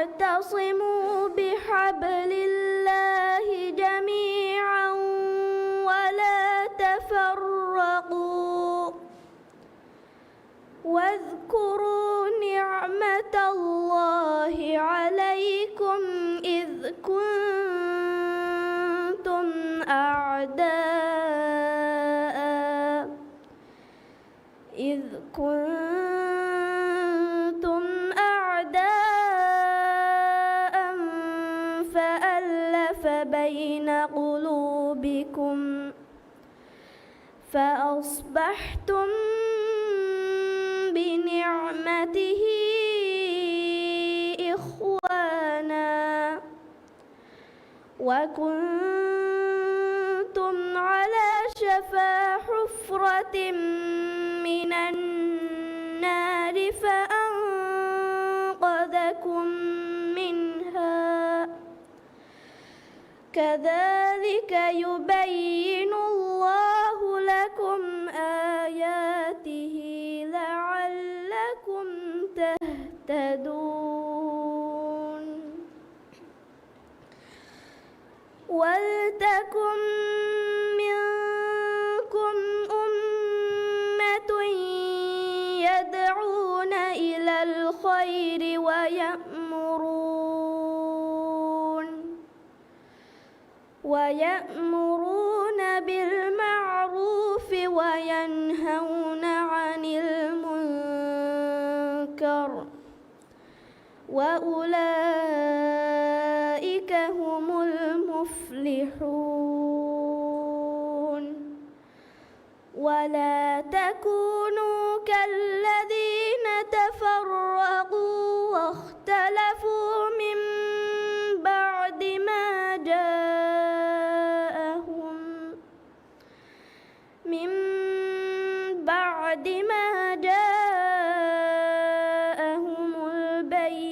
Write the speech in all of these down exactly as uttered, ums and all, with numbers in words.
واعتصموا بحبل الله جميعا ولا تفرقوا واذكروا نعمة الله عليكم إذ كنتم أعداء إذ كنتم أعداء فألف بين قلوبكم فأصبحتم بنعمته إخوانا وكنتم على شفا حفرة من النار فأنقذكم منها كذلك يبين الله لكم آياته لعلكم تهتدون. ولتكن منكم أمة يدعون إلى الخير ويأمرون ويأمرون بالمعروف وينهون عن المنكر وأولئك هم المفلحون. ولا تكونوا كالذين تفرقوا واختلفوا من بعد ما جاءهم من بعد ما جاءهم البينات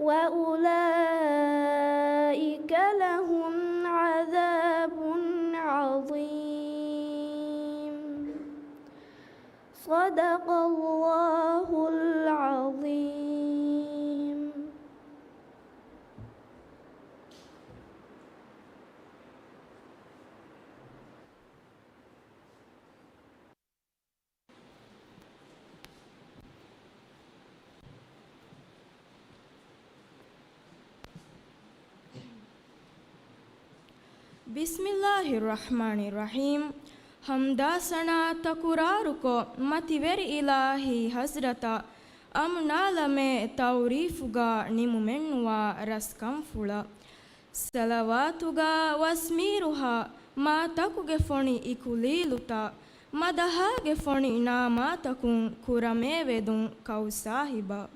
وأولئك لهم عذاب عظيم. صدق الله العظيم. بسم الله الرحمن الرحيم. ޙަމްދާ ސަނާ ތަކުރާރުކޮށް، މަތިވެރި އިލާހީ ޙަޟްރަތަށް އަމްނާލަމޭ ތަޢުރީފުގަ ނިމުމެއްނުވާ ރަސްކަންފުޅަށް. ޞަލަވާތުގަ ވަސްމީރުހާ، މާތަކުގެ ފޮނި އިކުލީލުތައް، މަދަޙާގެ ފޮނި ނާމާތަކުން ކުރަމޭ ވެދުން ކައުސާހިބަށް.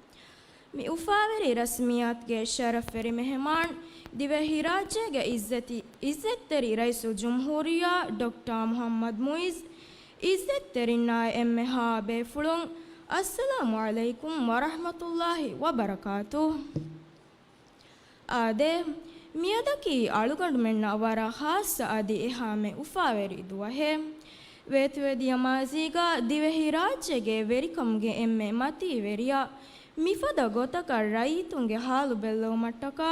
މި އުފާވެރި ރަސްމިއްޔާތުގެ ޝަރަފްވެރި މެހެމާން، ދިވެހިރާއްޖޭގެ އިއްޒަތި، އިއްޒަތްތެރި ރައީސުލްޖުމްހޫރިއްޔާ ޑޮކްޓާ މުޙައްމަދު މުޢިއްޒު، އިއްޒަތްތެރިންނާއި އެންމެހާ ބޭފުޅުން، އައްސަލާމު ޢަލައިކުމް ވަރަޙްމަތުﷲި ވަބަރަކާތުހު. އާދެ، މިއަދަކީ އަޅުގަނޑުމެންނަށް ވަރަށް ޚާއްޞަ އަދި އެހާމެ އުފާވެރި ދުވަހެއް. ވޭތުވެދިޔަ މާޒީގަ ދިވެހިރާއްޖޭގެ ވެރިކަމުގެ އެންމެ މަތީ ވެރިޔާ، މިފަދަ ގޮތަކަށް ރައްޔިތުންގެ ޙާލު ބެއްލެވުމަށްޓަކާ،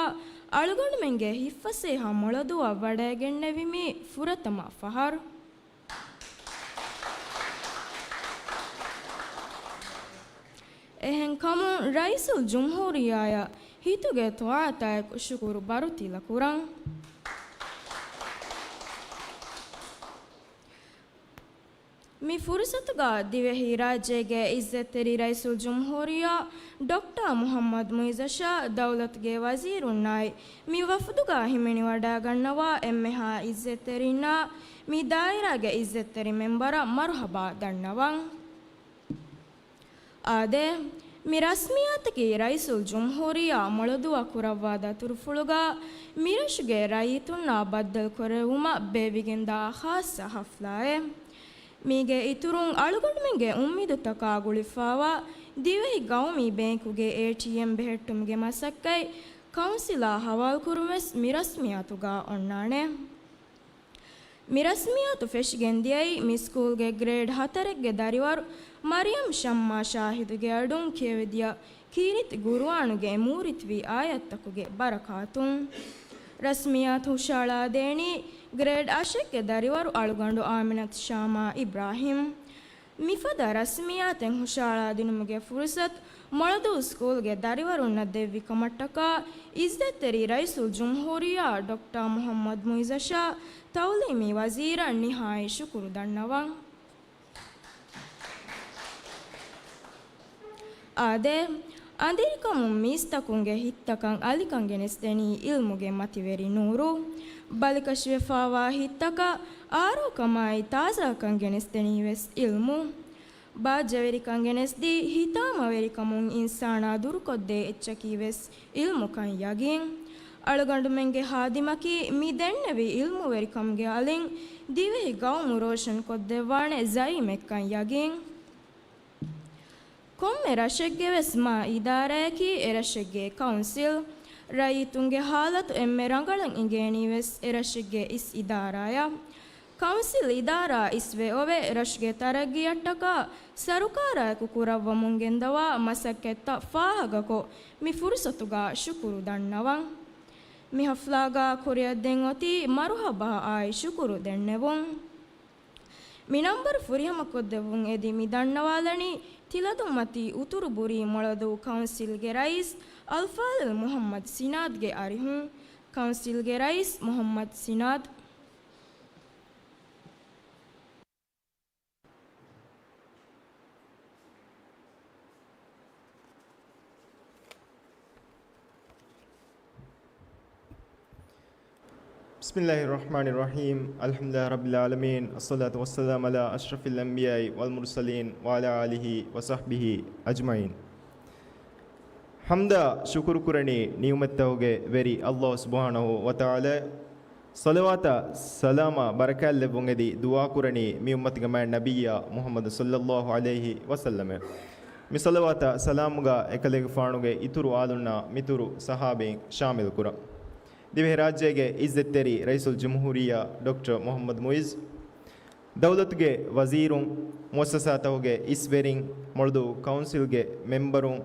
އަޅުގަނޑުމެންގެ ހިތްފަސޭހަ މޮޅަދުއަށް ވަޑައިގެންނެވީ މީ ފުރަތަމަ ފަހަރު. އެހެންކަމުން ރައީސުލްޖުމްހޫރިއްޔާއަށް ހިތުގެ ތުއާތާއެކު ޝުކުރު ބަރު ތިލަ ކުރަން. މި ފުރުސަތުގަ ދިވެހިރާއްޖޭގެ އިއްޒަތްތެރި ރައީސުލްޖުމްހޫރިއްޔާ ޑޮކްޓާ މުޙައްމަދު މުޢިއްޒަށާ ދައުލަތުގެ ވަޒީރުންނާއި މި ވަފުދުގަ ހިމެނިވަޑައިގަންނަވާ އެންމެހާ އިއްޒަތްތެރިންނާ މި ދާއިރާގެ އިއްޒަތްތެރި މެންބަރަށް މަރުޙަބާ ދަންނަވަން. އާދެ، މި ރަސްމިއްޔާތަކީ ރައީސުލްޖުމްހޫރިއްޔާ މޮޅަދުވަ ކުރައްވާ ދަތުރުފުޅުގަ މިރަށުގެ ރައްޔިތުންނާ ބައްދަލުކުރެއްވުމަށް ބޭއްވިގެންދާ ޚާއްޞަ ޙަފްލާއެއް. މީގެ އިތުރުން އަޅުގަނޑުމެންގެ އުއްމީދުތަކާ ގުޅިފައިވާ ދިވެހި ގައުމީ ބޭންކުގެ އޭޓީއެމް ބެހެއްޓުމުގެ މަސައްކަތް ކައުންސިލާ ހަވާލުކުރުން ވެސް މި ރަސްމިއްޔާތުގަ އޮންނާނެ. މި ރަސްމިއްޔާތު ފެށިގެން ދިޔައީ މި ސްކޫލްގެ ގްރޭޑް ހަތަރެއްގެ ދަރިވަރު މަރިޔަމް ޝައްމާ ޝާހިދުގެ އަޑުން ކިޔެވިދިޔަ ކީރިތި ގުރުއާނުގެ މޫރިތިވި އާޔަތްތަކުގެ ބަރަކާތުން. ރަސްމިއްޔާތު ހުށަހަޅާދޭނީ ގްރޭޑް އަށެއްގެ ދަރިވަރު އަޅުގަނޑު އާމިނަތު ޝާމާ އިބްރާހިމް. މިފަދަ ރަސްމިއްޔާތެއް ހުށަހަޅާދިނުމުގެ ފުރުސަތު މޮޅަދޫ ސްކޫލްގެ ދަރިވަރުންނަށް ދެއްވި ކަމަށްޓަކާ، އިއްޒަތްތެރި ރައީސުލްޖުމްހޫރިއްޔާ ޑޮކްޓަރ މުޙައްމަދު މުޢިއްޒަށާ ތަޢުލީމީ ވަޒީރަށް ނިހާއީ ޝުކުރު ދަންނަވަން. އާދެ، އަނދިރިކަމުން މީސްތަކުންގެ ހިތްތަކަށް އަލިކަން ގެނެސްދެނީ އިލްމުގެ މަތިވެރި ނޫރު. ބަލިކަށިވެފާވާ ހިތްތަކަށް އާރޯކަމާއި ތާޒާކަން ގެނެސްދެނީ ވެސް އިލްމު. ބާއްޖަވެރިކަން ގެނެސްދީ، ހިތާމަވެރިކަމުން އިންސާނާ ދުރުކޮށްދޭ އެއްޗަކީ ވެސް އިލްމުކަން ޔަގީން. އަޅުގަނޑުމެންގެ ހާދިމަކީ މި ދެންނެވި އިލްމުވެރިކަމުގެ އަލިން ދިވެހި ގައުމު ރޯޝަންކޮށްދެއްވާނެ ޒައީމެއްކަން ޔަގީން. ކޮންމެ ރަށެއްގެ ވެސް މާ އިދާރާއަކީ އެ ރަށެއްގެ ކައުންސިލް. ރައްޔިތުންގެ ހާލަތު އެންމެ ރަނގަޅަށް އިނގޭނީ ވެސް އެ ރަށެއްގެ އިސް އިދާރާއަށް. ކައުންސިލް އިދާރާ އިސްވެ އޮވެ، ރަށުގެ ތަރައްގީއަށްޓަކާ ސަރުކާރާއެކު ކުރައްވަމުން ގެންދަވާ މަސައްކަތްތައް ފާހަގަކޮށް، މި ފުރުސަތުގަ ޝުކުރު ދަންނަވަން. މި ހަފްލާގަ ކުރިއަށްދޭން އޮތީ މަރުހަބާ އާއި ޝުކުރު ދެންނެވުން. މި ނަންބަރު ފުރިހަމަކޮށްދެއްވުން އެދި މި ދަންނަވާލަނީ ތިލަދުންމަތީ އުތުރުބުރީ މޮޅަދޫ ކައުންސިލްގެ ރައީސް އަލްފާޟިލް މުޙައްމަދު ސިނާދްގެ އަރިހުން. ކައުންސިލްގެ ރައީސް މުޙައްމަދު ސިނާދް. بسم الله الرحمن الرحيم. الحمد لله رب العالمين. الصلاة والسلام على أشرف الأنبياء والمرسلين وعلى آله وصحبه أجمعين. ޙަމްދާ ޝުކުރު ކުރަނީ ނިޢުމަތްތަކުގެ ވެރި ﷲ ސުބްޙާނަހޫ ވަތަޢާލާއަށް. ޞަލަވާތާ ސަލާމާ ބަރަކާތްލެއްވުން އެދި ދުޢާ ކުރަނީ މި އުއްމަތުގެ މާތް ނަބިއްޔާ މުޙައްމަދު ޞައްލައްލާހު ޢަލައިހި ވަސައްލަމަށް. މި ޞަލަވާތާ ސަލާމުގަ އެކަލޭގެފާނުގެ އިތުރު އާލުންނާ މިތުރު ޞަޙާބީން ޝާމިލު ކުރަން. ދިވެހިރާއްޖޭގެ އިއްޒަތްތެރި ރައީސުލްޖުމްހޫރިއްޔާ ޑޮކްޓަރ މުޙައްމަދު މުޢިއްޒު، ދައުލަތުގެ ވަޒީރުން، މުއައްސަސާތަކުގެ އިސްވެރިން، މޮޅަދޫ ކައުންސިލްގެ މެމްބަރުން،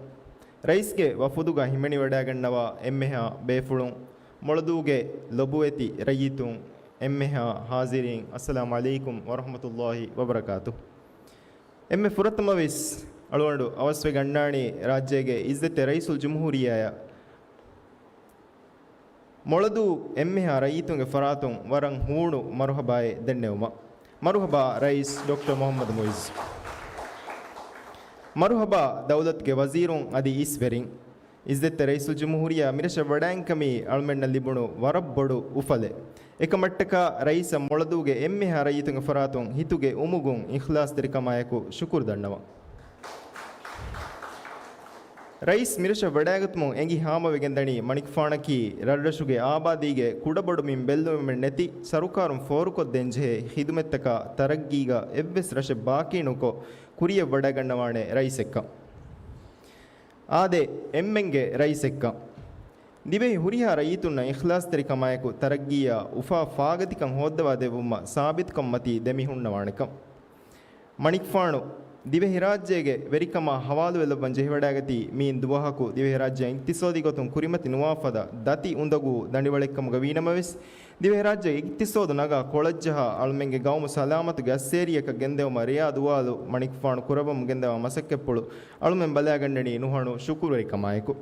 ރައީސްގެ ވަފުދުގަ ހިމެނިވަޑައިގަންނަވާ އެންމެހާ ބޭފުޅުން، މޮޅަދޫގެ ލޮބުވެތި ރައްޔިތުން، އެންމެހާ ޙާޟިރީން، އައްސަލާމު ޢަލައިކުމް ވަރަޙްމަތުﷲ ވަބަރަކާތުހު. އެންމެ ފުރަތަމަވެސް އަޅުގަނޑު އަވަސްވެގަންނާނީ ރާއްޖޭގެ އިއްޒަތްތެރި ރައީސުލްޖުމްހޫރިއްޔާއަށް މޮޅަދޫ އެންމެހާ ރައްޔިތުންގެ ފަރާތުން ވަރަށް ހޫނު މަރުޙަބާއެއް ދެންނެވުމަށް. މަރުޙަބާ ރައީސް ޑޮކްޓަރ މުޙައްމަދު މުޢިއްޒު. މަރުޙަބާ ދައުލަތުގެ ވަޒީރުން އަދި އިސްވެރިން. އިއްޒަތްތެރި ރައީސުލްޖުމްހޫރިއްޔާ މިރަށަށް ވަޑައިން ކަމީ އަޅުމެންނަށް ލިބުނު ވަރަށް ބޮޑު އުފަލެއް. އެކަމަށްޓަކާ ރައީސަށް މޮޅަދޫގެ އެންމެހާ ރައްޔިތުންގެ ފަރާތުން ހިތުގެ އުމުގުން އިޚްލާޞްތެރިކަމާއެކު ޝުކުރު ދަންނަވަން. ރައީސް މިރަށަށް ވަޑައިގަތުމުން އެނގި ހާމަވެގެންދަނީ މަނިކުފާނަކީ ރަށްރަށުގެ އާބާދީގެ ކުޑަބޮޑުމިން ބެއްލުމެއް ނެތި ސަރުކާރުން ފޯރުކޮށްދޭންޖެހޭ ޚިދުމަތްތަކާ ތަރައްގީގަ އެއްވެސް ރަށެއް ބާކީނުކޮށް ކުރިޔަށް ވަޑައިގަންނަވާނެ ރައީސެއްކަން. އާދެ، އެންމެންގެ ރައީސެއްކަން. ދިވެހި ހުރިހާ ރައްޔިތުންނަށް އިޚްލާޞްތެރިކަމާއެކު ތަރައްގީއާ އުފާ ފާގަތިކަން ހޯއްދަވާ ދެއްވުމަށް ސާބިތުކަން މަތީ ދެމި ހުންނަވާނެކަން. މަނިކުފާނު، ދިވެހި ރާއްޖޭގެ ވެރިކަމާ ހަވާލުވެލައްވަން ޖެހިވަޑައިގަތީ މިއިން ދުވަހަކު ދިވެހިރާއްޖެ އިޤްތިޞާދީ ގޮތުން ކުރިމަތި ނުވާފަދަ ދަތި އުނދަގޫ ދަނޑިވަޅެއްކަމުގަ ވީނަމަވެސް، ދިވެހިރާއްޖޭގެ އިޤްތިޞާދު ނަގާ ކޮޅަށްޖަހާ އަޅުމެންގެ ގައުމު ސަލާމަތުގެ އައްސޭރިއަކަށް ގެންދެވުމަށް ރެޔާ ދުވާލު މަނިކުފާނު ކުރައްވަމުން ގެންދަވާ މަސައްކަތްޕުޅު އަޅުމެން ބަލާގަންނަނީ ނުހަނު ޝުކުރުވެރިކަމާއެކު.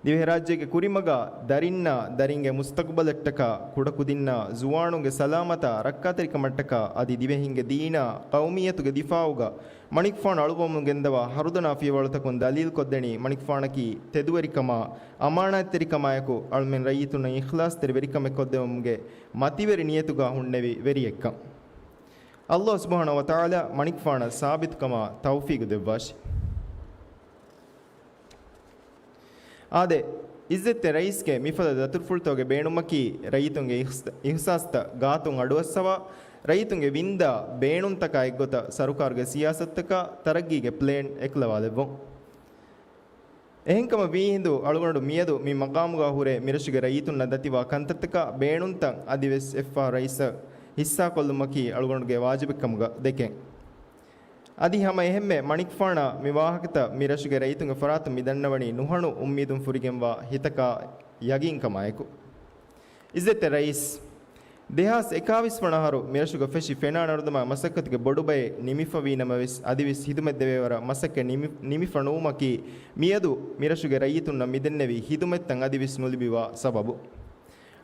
ދިވެހިރާއްޖޭގެ ކުރިމަގާ ދަރިންނާ ދަރިންގެ މުސްތަޤުބަލަށްޓަކާ ކުޑަކުދިންނާ ޒުވާނުންގެ ސަލާމަތާ ރައްކާތެރިކަމަށްޓަކާ އަދި ދިވެހިންގެ ދީނާ ޤައުމިއްޔަތުގެ ދިފާޢުގަ މަނިކުފާނު އަޅުވަމުން ގެންދަވާ ހަރުދަނާ ފިޔަވަޅުތަކުން ދަލީލުކޮށްދެނީ މަނިކުފާނަކީ ތެދުވެރިކަމާ، އަމާނާތްތެރިކަމާއެކު އަޅުމެން ރައްޔިތުންނަށް އިޚްލާޞްތެރި ވެރިކަމެއް ކޮށްދެވުމުގެ މަތިވެރި ނިޔަތުގަ ހުންނެވި ވެރިއެއްކަން. ﷲ ސުބްޙާނަހޫ ވަތަޢާލާ މަނިކުފާނަށް ސާބިތުކަމާ ތައުފީޤު ދެއްވާށި. އާދެ، އިއްޒަތްތެރި ރައީސްގެ މިފަދަ ދަތުރުފުޅުތަކުގެ ބޭނުމަކީ، ރައްޔިތުންގެ އިހްސ-، އިހްސާސްތައް ގާތުން އަޑުއައްސަވާ، ރައްޔިތުންގެ ވިންދާ ބޭނުންތަކާ އެއްގޮތަށް ސަރުކާރުގެ ސިޔާސަތުތަކާ ތަރައްގީގެ ޕްލޭން އެކުލަވާލެއްވުން. އެހެންކަމަށް ވީހިނދު އަޅުގަނޑު މިއަދު މި މަގާމުގަ ހުރޭ މިރަށުގެ ރައްޔިތުންނަށް ދަތިވާ ކަންތައްތަކާ ބޭނުންތައް އަދިވެސް އެއްފަހަރު ރައީސަށް ހިއްސާކޮށްލުމަކީ އަޅުގަނޑުގެ ވާޖިބެއްކަމުގަ ދެކެން. އަދި ހަމަ އެހެންމެ މަނިކުފާނާ މި ވާހަކަތައް މި ރަށުގެ ރައްޔިތުންގެ ފަރާތުން މި ދަންނަވަނީ ނުހަނު އުއްމީދުން ފުރިގެންވާ ހިތަކާ ޔަގީންކަމާއެކު. އިއްޒަތްތެރި ރައީސް، ދެހާސް އެކާވީސް ވަނަ އަހަރު މިރަށުގަ ފެށި ފެނާ ނަރުދަމާ މަސައްކަތުގެ ބޮޑުބައެއް ނިމިފަވީ ނަމަވެސް، އަދިވެސް ހިދުމަތްދެވޭވަރަށް މަސައްކަތް ނިމި-، ނިމިފަ ނުވުމަކީ، މިއަދު މިރަށުގެ ރައްޔިތުންނަށް މިދެންނެވި ހިދުމަތްތައް އަދިވެސް ނުލިބިވާ ސަބަބު.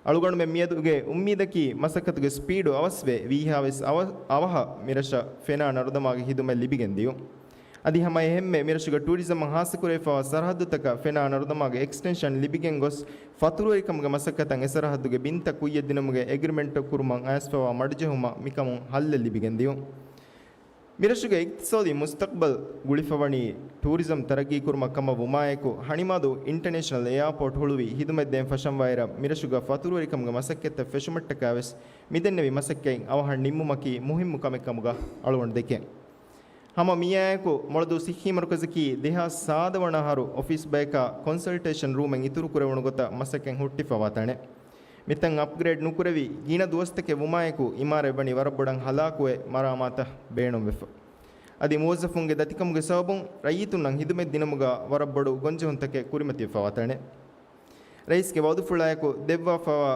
އަޅުގަނޑުމެން މިއަދުގެ އުއްމީދަކީ މަސައްކަތުގެ ސްޕީޑު އަވަސްވެ، ވީހާވެސް އަވަ-، އަވަހަށް މިރަށަށް ފެނާ ނަރުދަމާގެ ހިދުމަތް ލިބިގެން ދިޔުން. އަދި ހަމަ އެހެންމެ މިރަށުގެ ޓޫރިޒަމަށް ހާއްސަކުރެވިފައިވާ ސަރަހައްދުތަކަށް ފެނާ ނަރުދަމާގެ އެކްސްޓެންޝަން ލިބިގެން ގޮސް، ފަތުރުވެރިކަމުގެ މަސައްކަތަށް އެ ސަރަހައްދުގެ ބިންތައް ކުއްޔަށްދިނުމުގެ އެގްރިމެންޓު ކުރުމަށް އައިސްފަވާ މަޑުޖެހުމަށް މިކަމުން ހައްލެއް ލިބިގެން ދިޔުން. މިރަށުގެ އިޤްތިޞާދީ މުސްތަޤްބަލް ގުޅިފަވަނީ ޓޫރިޒަމް ތަރައްގީކުރުމަށް ކަމަށް ވުމާއެކު، ހަނިމާދޫ އިންޓަރނޭޝަނަލް އެއާޕޯޓް ހުޅުވި ހިދުމަތްދޭން ފަށަންވާއިރަށް، މިރަށުގަ ފަތުރުވެރިކަމުގެ މަސައްކަތްތައް ފެށުމަށްޓަކާވެސް މިދެންނެވި މަސައްކަތް އަވަހަށް ނިންމުމަކީ މުހިއްމު ކަމެއް ކަމުގަ އަޅުގަނޑު ދެކެން. ހަމަ މިއާއެކު މޮޅަދޫ ސިއްހީ މަރުކަޒަކީ ދެހާސް ސާދަ ވަނަ އަހަރު އޮފީސް ބަޔަކާ ކޮންސަލްޓޭޝަން ރޫމެއް އިތުރު ކުރެވުނު ގޮތަށް މަސައްކަތް ހުއްޓިފަވާ ތަނެއް. މިތަން އަޕްގްރޭޑް ނުކުރެވި ގިނަ ދުވަސްތަކެއް ވުމާއެކު، އިމާރާތް ވަނީ ވަރަށް ބޮޑަށް ހަލާކުވެ، މަރާމާތަށް ބޭނުންވެފަ. އަދި މުވައްޒަފުންގެ ދަތިކަމުގެ ސަބަބުން ރައްޔިތުންނަށް ހިދުމަތް ދިނުމުގަ ވަރަށް ބޮޑު ގޮންޖެހުންތަކެއް ކުރިމަތިވެފަވާ ތަނެއް. ރައީސްގެ ވައުދުފުޅާއެކު ދެއްވާފައިވާ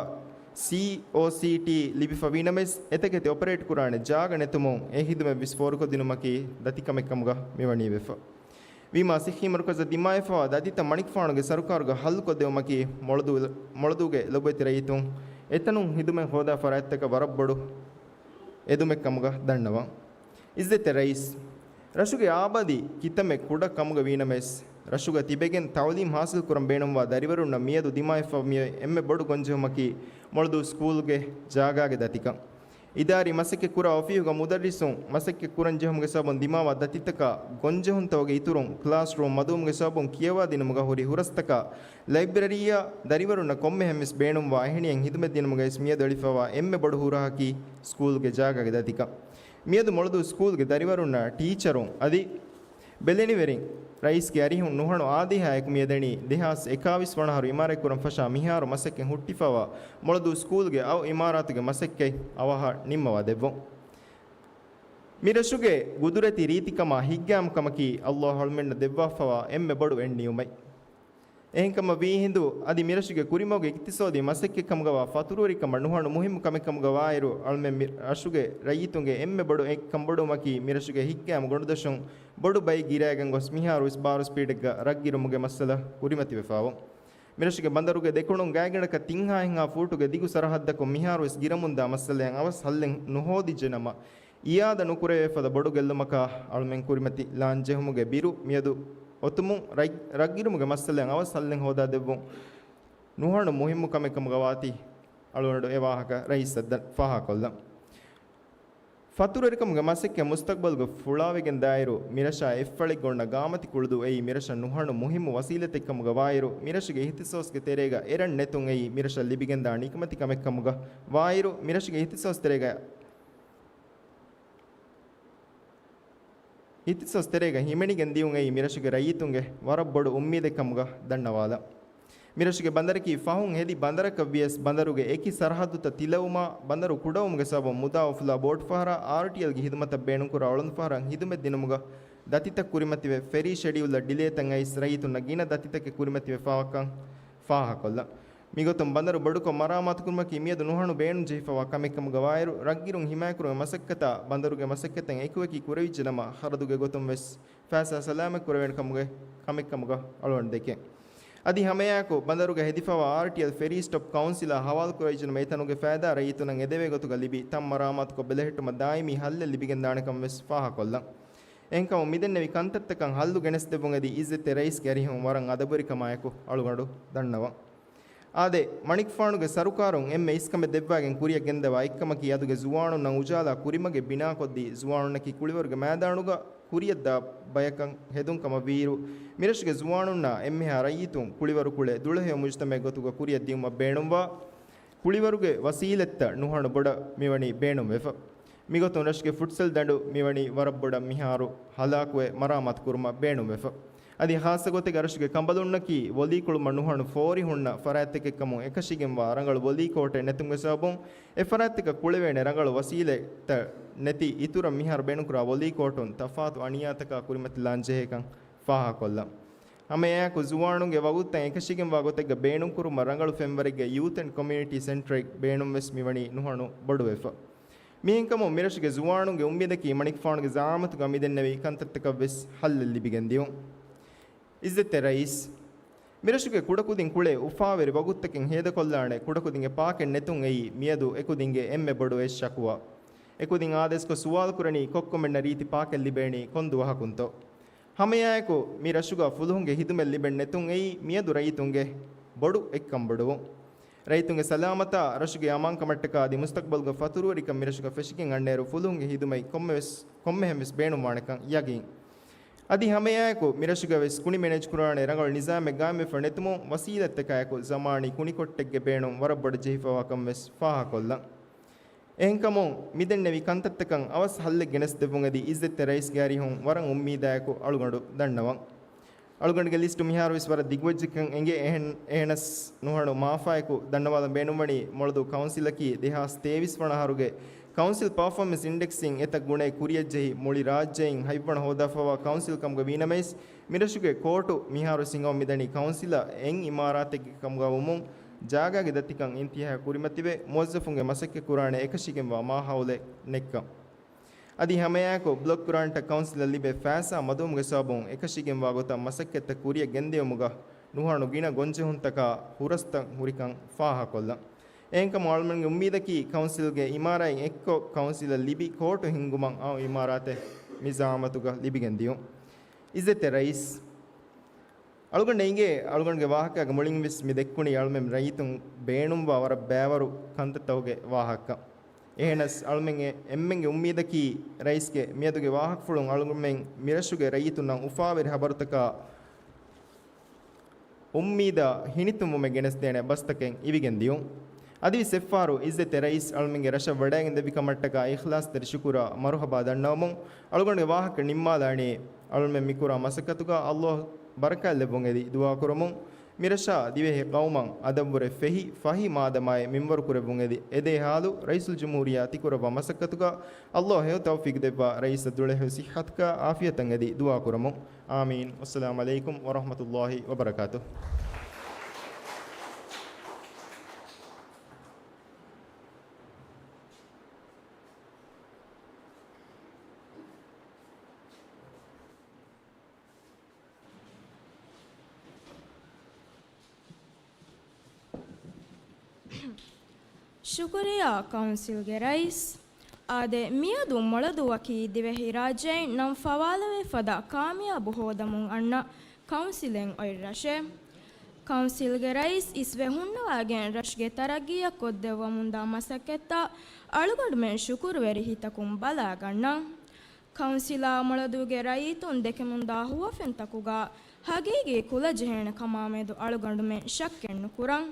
ސީއޯސީޓީ ލިބިފަވީ ނަމަވެސް، އެތަކެތި އޮޕަރޭޓް ކުރާނެ ޖާގަ ނެތުމުން އެ ހިދުމަތް ވެސް ފޯރުކޮށްދިނުމަކީ ދަތިކަމެއްކަމުގަ މިވަނީވެފަ. ވީމާ ސިއްހީ މަރުކަޒަށް ދިމާވެފައިވާ ދަތިތައް މަނިކުފާނުގެ ސަރުކާރުގަ ހައްލުކޮށްދެވުމަކީ މޮޅަދޫ-، މޮޅަދޫގެ ލޮބުވެތި ރައްޔިތުން އެތަނުން ހިދުމަތް ހޯދާ ފަރާތްތަކަށް ވަރަށް ބޮޑު އެދުމެއްކަމުގަ ދަންނަވަން. އިއްޒަތްތެރި ރައީސް، ރަށުގެ އާބާދީ ކިތަންމެ ކުޑަ ކަމުގަ ވީނަމަވެސް، ރަށުގަ ތިބެގެން ތަޢުލީމް ހާސިލްކުރަން ބޭނުންވާ ދަރިވަރުންނަށް މިއަދު ދިމާވެފަ މިއޮތް އެންމެ ބޮޑު ގޮންޖެހުމަކީ މޮޅަދޫ ސްކޫލްގެ ޖާގާގެ ދަތިކަން. އިދާރީ މަސައްކަތް ކުރާ އޮފީހުގަ މުދައްރިސުން މަސައްކަތް ކުރަން ޖެހުމުގެ ސަބަބުން ދިމާވާ ދަތިތަކާ ގޮންޖެހުންތަކުގެ އިތުރުން ކްލާސްރޫމް މަދުވުމުގެ ސަބަބުން ކިޔަވާދިނުމުގަ ހުރި ހުރަސްތަކާ ލައިބްރަރީއާ ދަރިވަރުންނަށް ކޮންމެހެން ވެސް ބޭނުންވާ އެހެނިހެން ހިދުމަތްދިނުމުގައި ވެސް މިއަދު އެޅިފައިވާ އެންމެ ބޮޑު ހުރަހަކީ ސްކޫލްގެ ޖާގާގެ ދަތިކަން. މިއަދު މޮޅަދޫ ސްކޫލްގެ ދަރިވަރުންނާ ޓީޗަރުން އަދި ބެލެނިވެރިން ރައީސްގެ އަރިހުން ނުހަނު އާދޭހާއެކު މިއަދަނީ ދެހާސް އެކާވީސް ވަނަ އަހަރު އިމާރާތްކުރަން ފަށާ މިހާރު މަސައްކަތް ހުއްޓިފައިވާ މޮޅަދޫ ސްކޫލްގެ އައު އިމާރާތުގެ މަސައްކަތް އަވަހަށް ނިންމަވާ ދެއްވުން. މި ރަށުގެ ގުދުރަތީ ރީތިކަމާ ހިތްގައިމު ކަމަކީ އައްލާހު އަޅުމެންނަށް ދެއްވާފައިވާ އެންމެ ބޮޑު އެއްނިޢުމަތް. އެހެންކަމަށް ވީހިނދު އަދި މިރަށުގެ ކުރިމަގުގެ އިޤްތިޞާދީ މަސައްކަތްކަމުގަވާ ފަތުރުވެރިކަމަށް ނުހަނު މުހިއްމު ކަމެއްކަމުގަ ވާއިރު، އަޅުމެން މި ރަށުގެ ރައްޔިތުންގެ އެންމެ ބޮޑު އެއްކަންބޮޑުވުމަކީ މިރަށުގެ ހިތްގައިމު ގޮނޑުދޮށުން ބޮޑު ބައެއް ގިރައިގެން ގޮސް މިހާރު ވެސް ބާރު ސްޕީޑެއްގަ ރަށްގިރުމުގެ މައްސަލަ ކުރިމަތިވެފައިވުން. މިރަށުގެ ބަނދަރުގެ ދެކުނުން ގާތްގަނޑަކަށް ތިން ހާހެއްހާ ފޫޓުގެ ދިގު ސަރަހައްދަކުން މިހާރުވެސް ގިރަމުންދާ މައްސަލައަށް އަވަސް ހައްލެއް ނުހޯދިއްޖެނަމަ، އިއާދަ ނުކުރެވޭ ފަދަ ބޮޑު ގެއްލުމަކާ އަޅުމެން ކުރިމަތި ލާން ޖެހުމުގެ ބިރު މިއަދު އޮތުމުން ރަށް-، ރަށްގިރުމުގެ މައްސަލައަށް އަވަސް ހައްލެއް ހޯދާދެއްވުން ނުހަނު މުހިއްމު ކަމެއް ކަމުގަ ވާތީ އަޅުގަނޑު އެ ވާހަކަ ރައީސަށް ދަ-، ފާހަގަކޮށްލަން. ފަތުރުވެރިކަމުގެ މަސައްކަތް މުސްތަޤްބަލްގަ ފުޅާވެގެން ދާއިރު، މިރަށާ އެއްފަޅެއްގަ އޮންނަ ގާމަތި ކުޅުދޫ އެއީ މިރަށަށް ނުހަނު މުހިއްމު ވަސީލަތެއްކަމުގަ ވާއިރު، މިރަށުގެ އިހްތިޞާޞްގެ ތެރޭގަ އެރަށް ނެތުން އެއީ މިރަށަށް ލިބިގެންދާ ނިކަމެތި ކަމެއްކަމުގަ ވާއިރު، މިރަށުގެ އިހްތިޞާޞް ތެރޭގަ، އިހްތިޞާޞް ތެރޭގަ ހިމެނިގެން ދިޔުން އެއީ މިރަށުގެ ރައްޔިތުންގެ ވަރަށް ބޮޑު އުއްމީދެއްކަމުގަ ދަންނަވާލަން. މިރަށުގެ ބަނދަރަކީ ފަހުން ހެދި ބަނދަރަކަށްވިޔަސް، ބަނދަރުގެ އެކި ސަރަހައްދުތައް ތިލަވުމާ، ބަނދަރު ކުޑަވުމުގެ ސަބަބުން މުދާ އުފުލާ ބޯޓުފަހަރާ އާރްޓީއެލްގެ ހިދުމަތަށް ބޭނުންކުރާ އަޅުންފަހަރަށް ހިދުމަތް ދިނުމުގަ ދަތިތައް ކުރިމަތިވެ، ފެރީ ޝެޑިއުލްއަށް ޑިލޭތައް އައިސް، ރައްޔިތުންނަށް ގިނަ ދަތިތަކެއް ކުރިމަތިވެފައިވާކަން ފާހަގަކޮށްލަން. މިގޮތުން ބަނދަރު ބޮޑުކޮށް މަރާމާތުކުރުމަކީ މިއަދު ނުހަނު ބޭނުންޖެހިފައިވާ ކަމެއްކަމުގަ ވާއިރު، ރަށްގިރުން ހިމާޔަތްކުރުމުގެ މަސައްކަތާ ބަނދަރުގެ މަސައްކަތަށް އެކުއެކީ ކުރެވިއްޖެނަމަ، ޚަރަދުގެ ގޮތުން ވެސް ފައިސާ ސަލާމަތް ކުރެވޭނެ ކަމުގެ ކަމެއްކަމުގަ އަޅުގަނޑު ދެކެން. އަދި ހަމައެއާއެކު ބަނދަރުގަ ހެދިފައިވާ އާރްޓީއެލް ފެރީ ސްޓޮޕް ކައުންސިލާ ހަވާލުކުރެވިއްޖެނަމަ، އެތަނުގެ ފައިދާ ރައްޔިތުންނަށް އެދެވޭ ގޮތުގަ ލިބި، ތަން މަރާމާތުކޮށް ބެލެހެއްޓުމަށް ދާއިމީ ހައްލެއް ލިބިގެންދާނެކަން ވެސް ފާހަގަކޮށްލަން. އެހެންކަމުން މިދެންނެވި ކަންތައްތަކަށް ހައްލު ގެނެސްދެއްވުން އެދި އިއްޒަތްތެރި ރައީސްގެ އަރިހުން ވަރަށް އަދަބުވެރިކަމާއެކު އަޅުގަނޑު ދަންނަވަން. އާދެ، މަނިކުފާނުގެ ސަރުކާރުން އެންމެ އިސްކަމެއް ދެއްވާގެން ކުރިއަށް ގެންދަވާ އެއްކަމަކީ އަދުގެ ޒުވާނުންނަށް އުޖާލާ ކުރިމަގެއް ބިނާކޮށްދީ، ޒުވާނުންނަކީ ކުޅިވަރުގެ މައިދާނުގަ ކުރިއަށްދާ ބަޔަކަށް ހެދުން ކަމަށް ވީއިރު، މިރަށުގެ ޒުވާނުންނާ އެންމެހާ ރައްޔިތުން ކުޅިވަރު ކުޅެ ދުޅަހެޔޮ މުޖުތަމައެއް ގޮތުގަ ކުރިއަށް ދިއުމަށް ބޭނުންވާ ކުޅިވަރުގެ ވަސީލަތްތައް ނުހަނު ބޮޑަށް މިވަނީ ބޭނުންވެފަ. މިގޮތުން ރަށުގެ ފުޓްސަލް ދަނޑު މިވަނީ ވަރަށް ބޮޑަށް މިހާރު ހަލާކުވެ މަރާމާތު ކުރުމަށް ބޭނުންވެފަ. އަދި ޚާއްޞަ ގޮތެއްގަ ރަށުގެ ކަނބަލުންނަކީ ވޮލީ ކުޅުމަށް ނުހަނު ފޯރި ހުންނަ ފަރާތްތަކެއްކަމުން އެކަށީގެންވާ ރަނގަޅު ވޮލީ ކޯޓެއް ނެތުމުގެ ސަބަބުން އެ ފަރާތްތަކަށް ކުޅެވޭނެ ރަނގަޅު ވަސީލަތްތައް ނެތި އިތުރަށް މިހާރު ބޭނުންކުރާ ވޮލީ ކޯޓުން ތަފާތު އަނިޔާތަކާ ކުރިމަތިލާން ޖެހޭކަން ފާހަގަކޮށްލަން. ހަމައެއާއެކު ޒުވާނުންގެ ވަގުތުތައް އެކަށީގެންވާ ގޮތެއްގަ ބޭނުންކުރުމަށް ރަނގަޅު ފެންވަރެއްގެ ޔޫތު އެންޑް ކޮމިއުނިޓީ ސެންޓަރެއް ބޭނުންވެސް މިވަނީ ނުހަނު ބޮޑުވެފަ. މިހެންކަމުން މިރަށުގެ ޒުވާނުންގެ އުއްމީދަކީ މަނިކުފާނުގެ ޒައާމަތުގަ މިދެންނެވި ކަންތައްތަކަށްވެސް ހައްލެއް ލިބިގެންދިޔުން. އިއްޒަތްތެރި ރައީސް، މިރަށުގެ ކުޑަކުދިން ކުޅޭ އުފާވެރި ވަގުތުތަކެއް ހޭދަކޮށްލާނެ ކުޑަކުދިންގެ ޕާކެއް ނެތުން އެއީ މިއަދު އެކުދިންގެ އެންމެ ބޮޑު އެއް ޝަކުވާ. އެކުދިން އާދޭސްކޮށް ސުވާލުކުރަނީ ކޮއްކޮމެންނަށް ރީތި ޕާކެއް ލިބޭނީ ކޮން ދުވަހަކުންތޯ؟ ހަމައެއާއެކު މި ރަށުގަ ފުލުހުންގެ ހިދުމަތް ލިބެން ނެތުން އެއީ މިއަދު ރައްޔިތުންގެ ބޮޑު އެއްކަންބޮޑުވުން. ރައްޔިތުންގެ ސަލާމަތާ ރަށުގެ އަމާންކަމަށްޓަކާ އަދި މުސްތަޤްބަލުގަ ފަތުރުވެރިކަން މިރަށުގަ ފެށިގެން އަންނައިރު ފުލުހުންގެ ހިދުމަތް ކޮންމެވެސް، ކޮންމެހެންވެސް ބޭނުންވާނެކަން ޔަގީން. އަދި ހަމައެއާއެކު މިރަށުގަވެސް ކުނި މެނޭޖްކުރާނެ ރަނގަޅު ނިޒާމެއް ގާއިމްވެފަ ނެތުމުން ވަސީލަތްތަކާއެކު ޒަމާނީ ކުނިކޮށްޓެއްގެ ބޭނުން ވަރަށް ބޮޑަށް ޖެހިފަވާކަންވެސް ފާހަގަކޮށްލަން. އެހެންކަމުން މިދެންނެވި ކަންތައްތަކަށް އަވަސް ހައްލެއް ގެނެސްދެއްވުން އެދި އިއްޒަތްތެރި ރައީސްގެ އަރިހުން ވަރަށް އުއްމީދާއެކު އަޅުގަނޑު ދަންނަވަން. އަޅުގަނޑުގެ ލިސްޓު މިހާރުވެސް ވަރަށް ދިގުވެއްޖެކަން އެނގޭ. އެހެން، އެހެނަސް ނުހަނު މާފާއެކު ދަންނަވާލަން ބޭނުންވަނީ މޮޅަދޫ ކައުންސިލަކީ ދެހާސް ތޭވީސް ވަނަ އަހަރުގެ ކައުންސިލް ޕާފޯމެންސް އިންޑެކްސްއިން އެތައް ގުނައެއް ކުރިޔަށްޖެހި މުޅި ރާއްޖެއިން ހަތްވަނަ ހޯދާފަވާ ކައުންސިލް ކަމުގަ ވީނަމަވެސް، މިރަށުގެ ކޯޓު މިހާރު ހިނގަމުން މިދަނީ ކައުންސިލަށް އެއް އިމާރާތެއްގެ ކަމުގަ ވުމުން، ޖާގާގެ ދަތިކަން އިންތިހާ ކުރިމަތިވެ، މުވައްޒަފުންގެ މަސައްކަތް ކުރާނެ އެކަށީގެންވާ މާހައުލެއް ނެތްކަން. އަދި ހަމައެއާއެކު ބްލޮކް ގްރާންޓަށް ކައުންސިލަށް ލިބޭ ފައިސާ މަދުވުމުގެ ސަބަބުން އެކަށީގެންވާ ގޮތަށް މަސައްކަތްތައް ކުރިއަށް ގެންދިޔުމުގަ ނުހަނު ގިނަ ގޮންޖެހުންތަކާ ހުރަސްތައް ހުރިކަން ފާހަގަކޮށްލަން. އެހެންކަމުން އަޅުމެންގެ އުއްމީދަކީ ކައުންސިލްގެ އިމާރާތް އެއްކޮށް ކައުންސިލަށް ލިބި ކޯޓު ހިންގުމަށް އައު އިމާރާތެއް މި ޒައާމަތުގަ ލިބިގެން ދިޔުން. އިއްޒަތްތެރި ރައީސް، އަޅުގަނޑަށް އިނގޭ، އަޅުގަނޑުގެ ވާހަކައިގެ މުޅިންވެސް މި ދެއްކުނީ އަޅުމެން ރައްޔިތުން ބޭނުންވާ ވަރަށް ބައިވަރު ކަންތައްތަކުގެ ވާހަކަ. އެހެނަސް އަޅުމެންގެ އެންމެންގެ އުއްމީދަކީ ރައީސްގެ މިއަދުގެ ވާހަކަފުޅުން އަޅުގަނޑުމެން މިރަށުގެ ރައްޔިތުންނަށް އުފާވެރި ހަބަރުތަކާ އުއްމީދާ ހިނިތުންވުމެއް ގެނެސްދޭނެ ބަސްތަކެއް އިވިގެން ދިޔުން. އަދިވެސް އެއްފަހަރު އިއްޒަތްތެރި ރައީސް އަޅުމެންގެ ރަށަށް ވަޑައިގެން ދެއްވި ކަމަށްޓަކާ އިޚްލާޞްތެރި ޝުކުރާ މަރުޙަބާ ދަންނަވަމުން އަޅުގަނޑުގެ ވާހަކަ ނިންމާލާނީ އަޅުމެން މިކުރާ މަސައްކަތުގަ ﷲ ބަރަކާތްލެއްވުން އެދި ދުޢާކުރަމުން، މިރަށާ ދިވެހި ޤައުމަށް އަދަބުވުރެ ފެހި ފަހި މާދަމާއެއް މިންވަރު ކުރެއްވުން އެދި، އެދޭ ޙާލު ރައީސުލްޖުމްހޫރިއްޔާ ތިކުރައްވާ މަސައްކަތުގަ ﷲ ހެޔޮ ތައުފީޤު ދެއްވާ ރައީސަށް ދުޅަހެޔޮ ޞިއްޙަތަކާ ޢާފިޔަތަށް އެދި ދުޢާކުރަމުން. އާމީން. ވައްސަލާމު ޢަލައިކުމް ވަރަޙްމަތުﷲ ވަބަރަކާތުހު. ޝުކުރިއްޔާ ކައުންސިލްގެ ރައީސް. އާދެ، މިއަދު މޮޅަދޫއަކީ ދިވެހިރާއްޖެއިން ނަން ފަވާލެވޭ ފަދަ ކާމިޔާބު ހޯދަމުން އަންނަ ކައުންސިލެއް އޮތް ރަށެއް. ކައުންސިލްގެ ރައީސް އިސްވެ ހުންނަވާގެން ރަށުގެ ތަރައްގީއަށް ކޮށްދެއްވަމުންދާ މަސައްކަތްތައް އަޅުގަނޑުމެން ޝުކުރުވެރި ހިތަކުން ބަލާގަންނަން. ކައުންސިލާ މޮޅަދޫގެ ރައްޔިތުން ދެކެމުންދާ ހުވަފެންތަކުގަ ހަގީގީ ކުލަޖެހޭނެ ކަމާމެދު އަޅުގަނޑުމެން ޝައްކެއްނުކުރަން.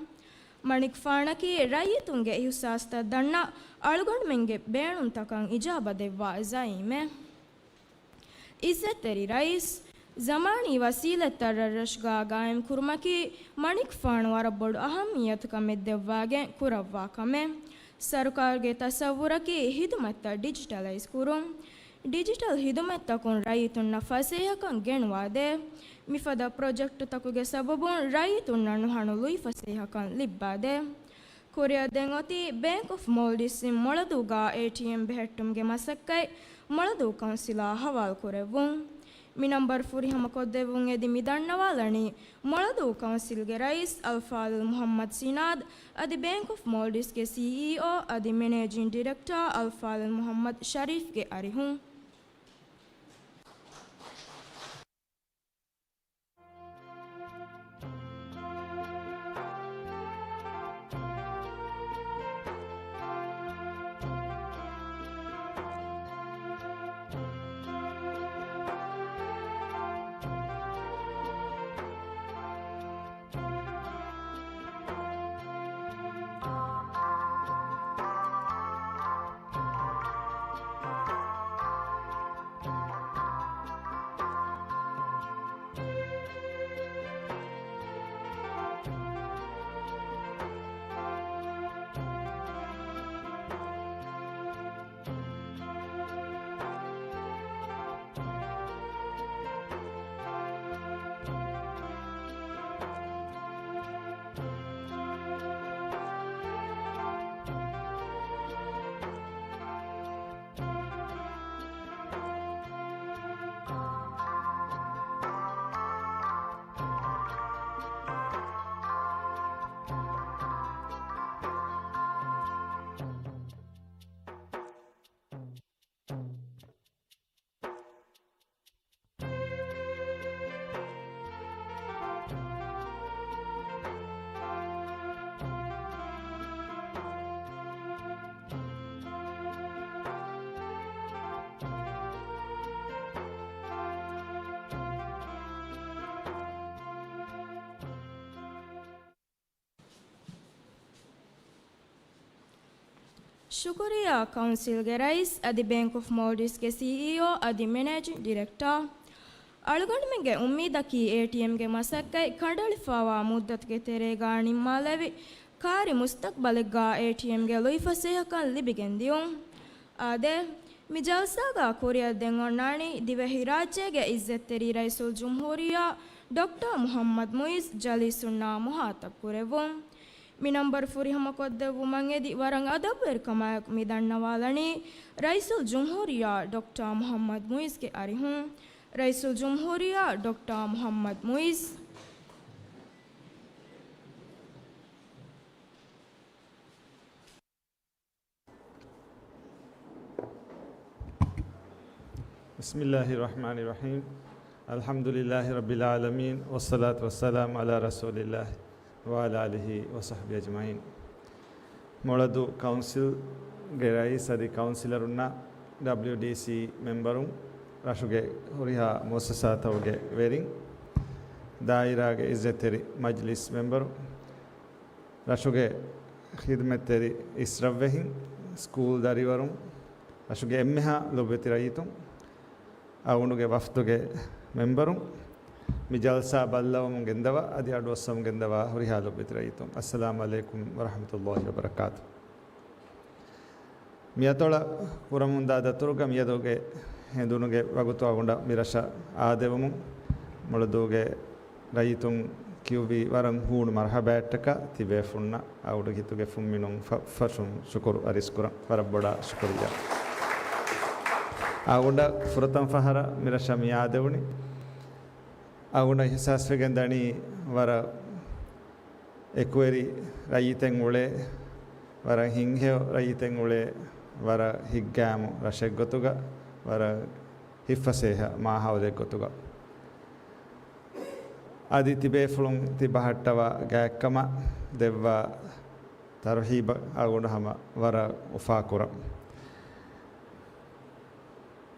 މަނިކުފާނަކީ ރައްޔިތުންގެ އިހުސާސްތައް ދަންނަ، އަޅުގަނޑުމެންގެ ބޭނުންތަކަށް އިޖާބަ ދެއްވާ ޒައީމެއް. އިއްޒަތްތެރި ރައީސް، ޒަމާނީ ވަސީލަތްތައް ރަށްރަށުގަ ގާއިމްކުރުމަކީ މަނިކުފާނު ވަރަށް ބޮޑު އަހައްމިއްޔަތު ކަމެއް ދެއްވާގެން ކުރައްވާ ކަމެއް. ސަރުކާރުގެ ތަސައްވުރަކީ ހިދުމަތްތައް ޑިޖިޓަލައިޒް ކުރުން. ޑިޖިޓަލް ހިދުމަތްތަކުން ރައްޔިތުންނަށް ފަސޭހަކަން ގެނުވާދޭ. މިފަދަ ޕްރޮޖެކްޓުތަކުގެ ސަބަބުން ރައްޔިތުންނަށް ނުހަނު ލުއިފަސޭހަކަން ލިއްބާދޭ. ކުރިއަށް ދެން އޮތީ ބޭންކް އޮފް މޯލްޑިވްސްއިން މޮޅަދޫގަ އޭޓީއެމް ބެހެއްޓުމުގެ މަސައްކަތް މޮޅަދޫ ކައުންސިލާ ހަވާލު ކުރެއްވުން. މި ނަންބަރު ފުރިހަމަ ކޮށްދެއްވުން އެދި މި ދަންނަވާލަނީ މޮޅަދޫ ކައުންސިލްގެ ރައީސް އަލްފާޟިލް މުޙައްމަދު ސިނާދް އަދި ބޭންކް އޮފް މޯލްޑިވްސްގެ ސީއީއޯ އަދި މެނޭޖިން ޑިރެކްޓާ އަލްފާޟިލް މުޙައްމަދު ޝަރީފްގެ އަރިހުން. ޝުކުރިއްޔާ ކައުންސިލްގެ ރައީސް އަދި ބޭންކް އޮފް މޯލްޑިވްސްގެ ސީއީއޯ އަދި މެނޭޖިން ޑިރެކްޓާ. އަޅުގަނޑުމެންގެ އުއްމީދަކީ އޭޓީއެމްގެ މަސައްކަތް ކަނޑައެޅިފައިވާ މުއްދަތުގެ ތެރޭގާ ނިންމާލެވި، ކާރި މުސްތަޤްބަލެއްގާ އޭޓީއެމްގެ ލުއިފަސޭހަކަން ލިބިގެން ދިޔުން. އާދެ، މި ޖަލްސާގާ ކުރިއަށް ދެން އޮންނާނީ ދިވެހިރާއްޖޭގެ އިއްޒަތްތެރި ރައީސުލްޖުމްހޫރިއްޔާ ޑޮކްޓަރ މުޙައްމަދު މުޢިއްޒު ޖަލީސުންނާ މުޚާޠަބު ކުރެއްވުން. މި ނަންބަރު ފުރިހަމަކޮށްދެއްވުމަށް އެދި ވަރަށް އަދަބުވެރިކަމާއެކު މި ދަންނަވާލަނީ ރައީސުލްޖުމްހޫރިއްޔާ ޑޮކްޓަރ މުޙައްމަދު މުޢިއްޒުގެ އަރިހުން. ރައީސުލްޖުމްހޫރިއްޔާ ޑޮކްޓަރ މުޙައްމަދު މުޢިއްޒު. بسم الله الرحمن الرحيم. الحمد لله رب العالمين، والصلاة والسلام على رسول الله وعلى آله وصحبه أجمعين. މޮޅަދޫ ކައުންސިލްގެ ރައީސް އަދި ކައުންސިލަރުންނާ، ޑަބްލިޔުޑީސީ މެމްބަރުން، ރަށުގެ ހުރިހާ މުއައްސަސާތަކުގެ ވެރިން، ދާއިރާގެ އިއްޒަތްތެރި މަޖްލިސް މެމްބަރު، ރަށުގެ ޚިދުމަތްތެރި އިސްރަށްވެހިން، ސްކޫލް ދަރިވަރުން، ރަށުގެ އެންމެހާ ލޮބުވެތި ރައްޔިތުން، އަޅުގަނޑުގެ ވަފްދުގެ މެމްބަރުން، މި ޖަލްސާ ބައްލަވަމުން ގެންދަވާ އަދި އަޑުއައްސަވަމުން ގެންދަވާ ހުރިހާ ލޮބުވެތި ރައްޔިތުން، އައްސަލާމު ޢަލައިކުމް ވަރަޙްމަތުﷲި ވަބަރަކާތު. މިއަތޮޅަށް ކުރަމުންދާ ދަތުރުގަ މިއަދުގެ ހެނދުނުގެ ވަގުތު އަޅުގަނޑަށް މިރަށަށް އާދެވުމުން މޮޅަދޫގެ ރައްޔިތުން ކިޔުއްވި ވަރަށް ހޫނު މަރުޙަބާއަށްޓަކާ ތިބޭފުޅުންނަށް އަޅުގަނޑު ހިތުގެ ފުންމިނުން ފަ-، ފަށުން ޝުކުރު އަރިސްކުރަން. ވަރަށް ބޮޑަށް ޝުކުރިއްޔާ. އަޅުގަނޑަށް ފުރަތަމަ ފަހަރަށް މިރަށަށް މި އާދެވުނީ. އަޅުގަނޑަށް އިޙްސާސްވެގެން ދަނީ ވަރަށް އެކުވެރި ރައްޔިތެއް އުޅޭ، ވަރަށް ހިތްހެޔޮ ރައްޔިތެއް އުޅޭ، ވަރަށް ހިތްގައިމު ރަށެއް ގޮތުގަ، ވަރަށް ހިތްފަސޭހަ މާހައުލެއް ގޮތުގަ. އަދި ތިބޭފުޅުން ތި ބަހައްޓަވާ ގާތްކަމަށް ދެއްވާ ތަރުޙީބަށް އަޅުގަނޑު ހަމަ ވަރަށް އުފާކުރަން.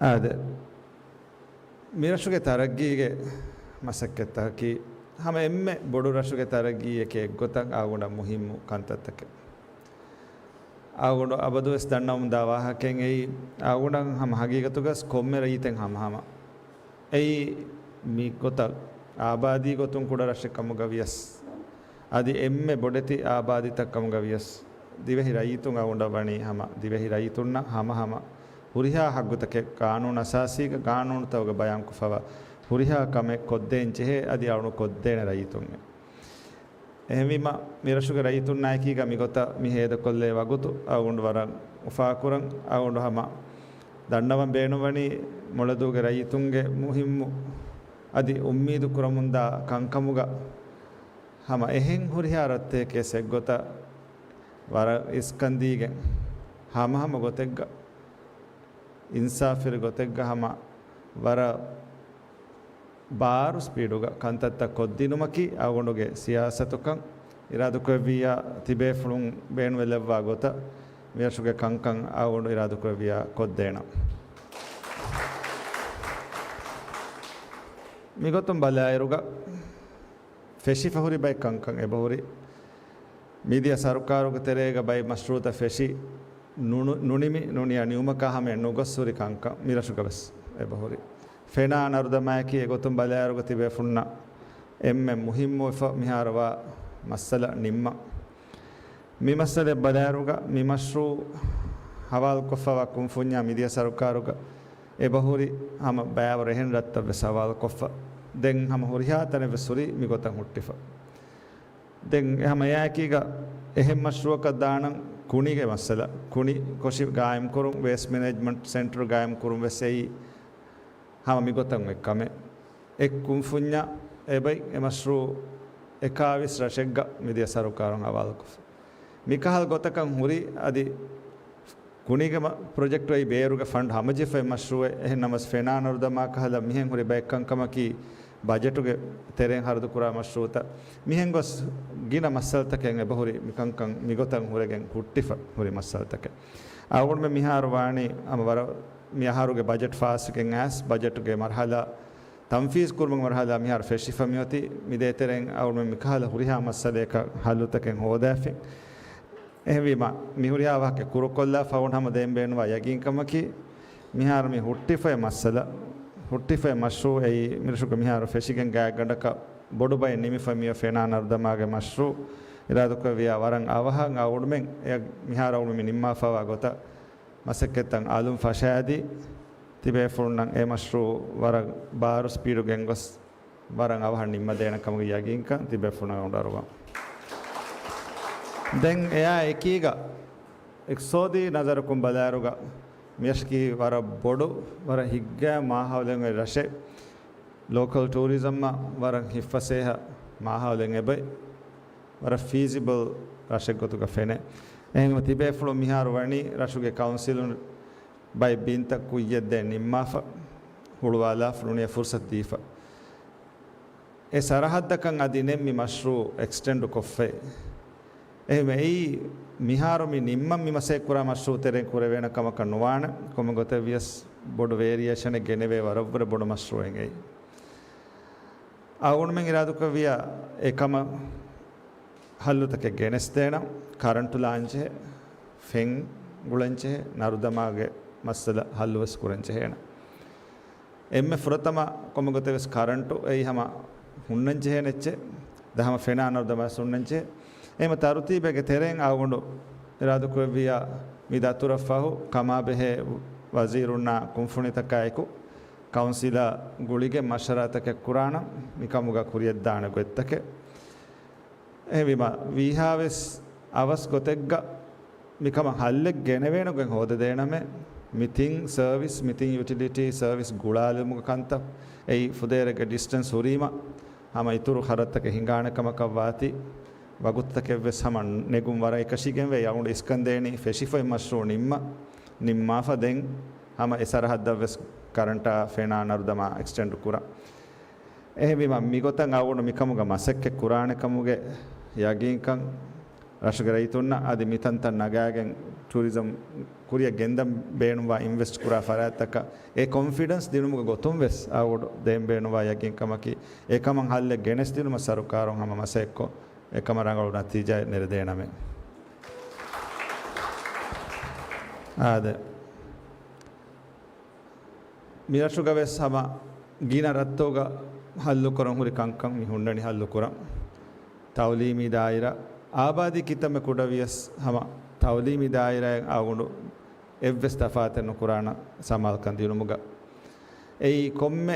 އާދެ، މިރަށުގެ ތަރައްގީގެ މަސައްކަތްތަކަކީ ހަމަ އެންމެ ބޮޑު ރަށުގެ ތަރައްގީއެކޭ އެއްގޮތަށް އަޅުގަނޑަށް މުހިއްމު ކަންތައްތަކެއް. އަޅުގަނޑު އަބަދުވެސް ދަންނަވަމުންދާ ވާހަކައެއް އެއީ، އަޅުގަނޑަށް ހަމަ ހަގީގަތުގަސް ކޮންމެ ރައްޔިތެއް ހަމަހަމަ. އެއީ މި ގޮތަށް އާބާދީ ގޮތުން ކުޑަ ރަށެއް ކަމުގަ ވިޔަސް، އަދި އެންމެ ބޮޑެތި އާބާދީތައް ކަމުގަ ވިޔަސް، ދިވެހި ރައްޔިތުން އަޅުގަނޑަށް ވަނީ ހަމަ ދިވެހި ރައްޔިތުންނަށް ހަމަހަމަ ހުރިހާ ހައްގުތަކެއް ގާނޫނު އަސާސީގަ ގާނޫނުތަކުގަ ބަޔާންކޮށްފަވާ ހުރިހާ ކަމެއް ކޮށްދޭން ޖެހޭ އަދި އަޅުގަނޑު ކޮށްދޭނެ ރައްޔިތުންނޭ. އެހެންވީމަ، މިރަށުގެ ރައްޔިތުންނާއެކީގަ މިގޮތަށް މި ހޭދަކޮށްލޭ ވަގުތު އަޅުގަނޑު ވަރަށް އުފާކުރަން. އަޅުގަނޑު ހަމަ ދަންނަވަން ބޭނުންވަނީ މޮޅަދޫގެ ރައްޔިތުންގެ މުހިއްމު އަދި އުއްމީދު ކުރަމުންދާ ކަންކަމުގަ ހަމަ އެހެން ހުރިހާ ރަށްތަކެކޭ އެއްގޮތަށް ވަރަށް އިސްކަންދީގެން ހަމަހަމަ ގޮތެއްގަ، އިންސާފުވެރި ގޮތެއްގަ ހަމަ ވަރަށް ބާރު ސްޕީޑުގަ ކަންތައްތައް ކޮށްދިނުމަކީ އަޅުގަނޑުގެ ސިޔާސަތުކަން. އިރާދަކުރެއްވިއްޔާ ތިބޭފުޅުން ބޭނުންވެލައްވާ ގޮތަށް މިރަށުގެ ކަންކަން އަޅުގަނޑު އިރާދަކުރެއްވިއްޔާ ކޮށްދޭނަން. މިގޮތުން ބަލާއިރުގަ ފެށިފަ ހުރި ބައެއް ކަންކަން އެބަހުރި. މިދިޔަ ސަރުކާރުގެ ތެރޭގަ ބައެއް މަޝްރޫޢުތައް ފެށި ނު-، ނު-، ނުނިމި ނުނިޔާ ނިމުމަކާ ހަމަޔަށް ނުގޮސް ހުރި ކަންކަން މިރަށުގަވެސް އެބަހުރި. ފެނާ ނަރުދަމާއަކީ އެގޮތުން ބަލާއިރުގަ ތިބޭފުޅުންނަށް އެންމެ މުހިއްމުވެފަ މިހާރުވާ މައްސަލަ ނިންމަން. މި މައްސަލައަށް ބަލާއިރުގަ މި މަޝްރޫޢު ހަވާލުކޮށްފަވާ ކުންފުންޏާ މިދިޔަ ސަރުކާރުގަ އެބަހުރި ހަމަ ބައިވަރު އެހެން ރަށްތައްވެސް ހަވާލުކޮށްފަ. ދެން ހަމަ ހުރިހާ ތަނެއްވެސް ހުރީ މިގޮތަށް ހުއްޓިފަ. ދެން އެ ހަމަ އެއާއެކީގަ އެހެން މަޝްރޫޢަކަށް ދާނަން ކުނިގެ މައްސަލަ، ކުނި ކޮށި ގާއިމްކުރުން، ވޭސްޓް މެނޭޖްމަންޓް ސެންޓަރު ގާއިމްކުރުން ވެސް އެއީ ހަމަ މިގޮތަށް އޮތް ކަމެއް. އެއް ކުންފުންޏަށް އެބައި އެ މަޝްރޫޢު އެކާވީސް ރަށެއްގަ މިދިޔަ ސަރުކާރުން ހަވާލުކޮށްފަ. މިކަހަލަ ގޮތަކަށް ހުރި އަދި ކުނިގެ މަ-، ޕްރޮޖެކްޓު އެއީ ބޭރުގެ ފަންޑް ހަމަޖެހިފައި މަޝްރޫޢެއް. އެހެން ނަމަސް ފެނާ ނަރުދަމާ ކަހަލަ މިހެން ހުރި ބައެއް ކަންކަމަކީ ބަޖެޓުގެ ތެރެއިން ހަރަދުކުރާ މަޝްރޫޢުތައް. މިހެން ގޮސް ގިނަ މައްސަލަތަކެއް އެބަހުރި މިކަންކަން މިގޮތަށް ހުރެގެން ހުއްޓިފަ ހުރި މައްސަލަތަކެއް. އަޅުގަނޑުމެން މިހާރު ވާނީ ހަމަ ވަރަށް މި އަހަރުގެ ބަޖެޓް ފާސްވެގެން އައިސް ބަޖެޓުގެ މަރުޙަލާ ތަންފީޒު ކުރުމުގެ މަރުޙަލާ މިހާރު ފެށިފަ މިއޮތީ. މި ދޭތެރެއިން އަޅުގަނޑުމެން މިކަހަލަ ހުރިހާ މައްސަލަޔަކަށް ހައްލުތަކެއް ހޯދާފިން. އެހެންވީމަ، މި ހުރިހާ ވާހަކަ ކުރުކޮށްލާ ފަހުން ހަމަ ދޭން ބޭނުންވާ ޔަގީންކަމަކީ، މިހާރު މި ހުއްޓިފައި މައްސަލަ، ހުއްޓިފައި މަޝްރޫޢު އެއީ މިރަށުގަ މިހާރު ފެށިގެން ގާތްގަނޑަކަށް ބޮޑު ބައެއް ނިމިފަ މިއޮތް ފެނާ ނަރުދަމާގެ މަޝްރޫޢު އިރާދަކުރެއްވިޔާ ވަރަށް އަވަހަށް އަޅުގަނޑުމެން އެ މިހާރު އަޅުގަނޑު މި ނިންމާފަވާ ގޮތަށް މަސައްކަތްތައް އަލުން ފަށާދީ، ތިބޭފުޅުންނަށް އެ މަޝްރޫޢު ވަރަށް ބާރު ސްޕީޑު ގެންގޮސް، ވަރަށް އަވަހަށް ނިންމަދޭނެ ކަމުގެ ޔަގީންކަން ތިބޭފުޅުންނަށް އުނދަރުވަން. ދެން އެއާ އެކީގަ އިޤްތިޞާދީ ނަޒަރަކުން ބަލާއިރުގަ މިރަށަކީ ވަރަށް ބޮޑު، ވަރަށް ހިތްގައިމު މާހައުލެއް އޮތް ރަށެއް. ލޯކަލް ޓޫރިޒަމްއަށް ވަރަށް ހިތްފަސޭހަ މާހައުލެއް އެބައި، ވަރަށް ފީޒިބަލް ރަށެއް ގޮތުގަ ފެނޭ. އެހެންވީމަ ތިބޭފުޅުން މިހާރު ވަނީ ރަށުގެ ކައުންސިލުން ބައެއް ބިންތައް ކުއްޔަށްދޭން ނިންމާފަ، ހުޅުވާލާފަ ނޫނީ ފުރުސަތު ދީފަ. އެ ސަރަހައްދަކަށް އަދި ނެތް މި މަޝްރޫޢު އެކްސްޓެންޑު ކޮށްފައި. އެހެންވެ، އެއީ މިހާރު މި ނިންމަން މި މަސައްކަތް ކުރާ މަޝްރޫޢު ތެރެއިން ކުރެވޭނެ ކަމަކަށް ނުވާނެ. ކޮންމެ ގޮތެއް ވިޔަސް ބޮޑު ވޭރިއޭޝަނެއް ގެނެވޭ ވަރަށްވުރެ ބޮޑު މަޝްރޫޢެއް އެއީ. އަޅުގަނޑުމެން އިރާދަކުރެއްވިޔާ އެކަމަށް ހައްލުތަކެއް ގެނެސްދޭނަން، ކަރަންޓު ލާންޖެހޭ، ފެން ގުޅަންޖެހޭ، ނަރުދަމާގެ މައްސަލަ ހައްލުވެސް ކުރަންޖެހޭނަން. އެންމެ ފުރަތަމަ ކޮންމެ ގޮތެއް ވެސް ކަރަންޓު އެއީ ހަމަ ހުންނަންޖެހޭނެ އެއްޗެއް، ދަ ހަމަ ފެނާ ނަރުދަމާ ވެސް ހުންނަންޖެހޭ. އެހެންވީމަ ތަރުތީބެއްގެ ތެރެއިން އަޅުގަނޑު އިރާދަކުރެއްވިޔާ މި ދަތުރަށް ފަހު ކަމާބެހޭ ވަޒީރުންނާ ކުންފުނިތަކާއެކު ކައުންސިލާ ގުޅިގެން މަޝްވަރާތަކެއް ކުރާނަން މިކަމުގަ ކުރިޔަށްދާނެ ގޮތްތަކެއް. އެހެންވީމަ، ވީހާވެސް އަވަސް ގޮތެއްގަ މިކަމަށް ހައްލެއް ގެނެވޭނެ ގޮތް ހޯދަދޭނަމޭ، މި ތިން ސަރވިސް، މި ތިން ޔުޓިލިޓީ ސަރވިސް ގުޅާލުމުގެ ކަންތައް، އެއީ ފުދޭވަރެއްގެ ޑިސްޓެންސް ހުރީމަ، ހަމަ އިތުރު ޚަރަދުތަކެއް ހިނގާނެ ކަމަކަށް ވާތީ، ވަގުތުތަކެއްވެސް ހަމަ ނެގުން ވަރަށް އެކަށީގެންވޭ. އަޅުގަނޑު އިސްކަންދޭނީ ފެށިފައި މަޝްރޫޢު ނިންމަ، ނިންމާފަ ދެން ހަމަ އެ ސަރަހައްދަށްވެސް ކަރަންޓާ ފެނާ ނަރުދަމާ އެކްސްޓެންޑް ކުރަން. އެހެންވީމަ، މިގޮތަށް އަޅުގަނޑު މިކަމުގަ މަސައްކަތް ކުރާނެ ކަމުގެ ޔަގީންކަން ރަށުގެ ރައްޔިތުންނަށް އަދި މިތަންތަން ނަގާގެން ޓޫރިޒަމް ކުރިއަށް ގެންދަން ބޭނުންވާ އިންވެސްޓް ކުރާ ފަރާތްތަކަށް އެ ކޮންފިޑެންސް ދިނުމުގެ ގޮތުން ވެސް އަޅުގަނޑު ދޭން ބޭނުންވާ ޔަގީންކަމަކީ، އެކަމަށް ހައްލެއް ގެނެސްދިނުމަށް ސަރުކާރުން ހަމަ މަސައްކަތްކޮށް، އެކަމަށް ރަނގަޅު ނަތީޖާއެއް ނެރެދޭނަމޭ. އާދެ. މިރަށުގަ ވެސް ހަމަ ގިނަ ރަށްތަކުގަ ހައްލުކުރަން ހުރި ކަންކަން މި ހުންނަނީ ހައްލުކުރަން. ތައުލީމީ ދާއިރާ، އާބާދީ ކިތަންމެ ކުޑަވިޔަސް ހަމަ ތައުލީމީ ދާއިރާއިން އަޅުގަނޑު އެއްވެސް ތަފާތެއް ނުކުރާނަން ސަމާލުކަން ދިނުމުގަ. އެއީ ކޮންމެ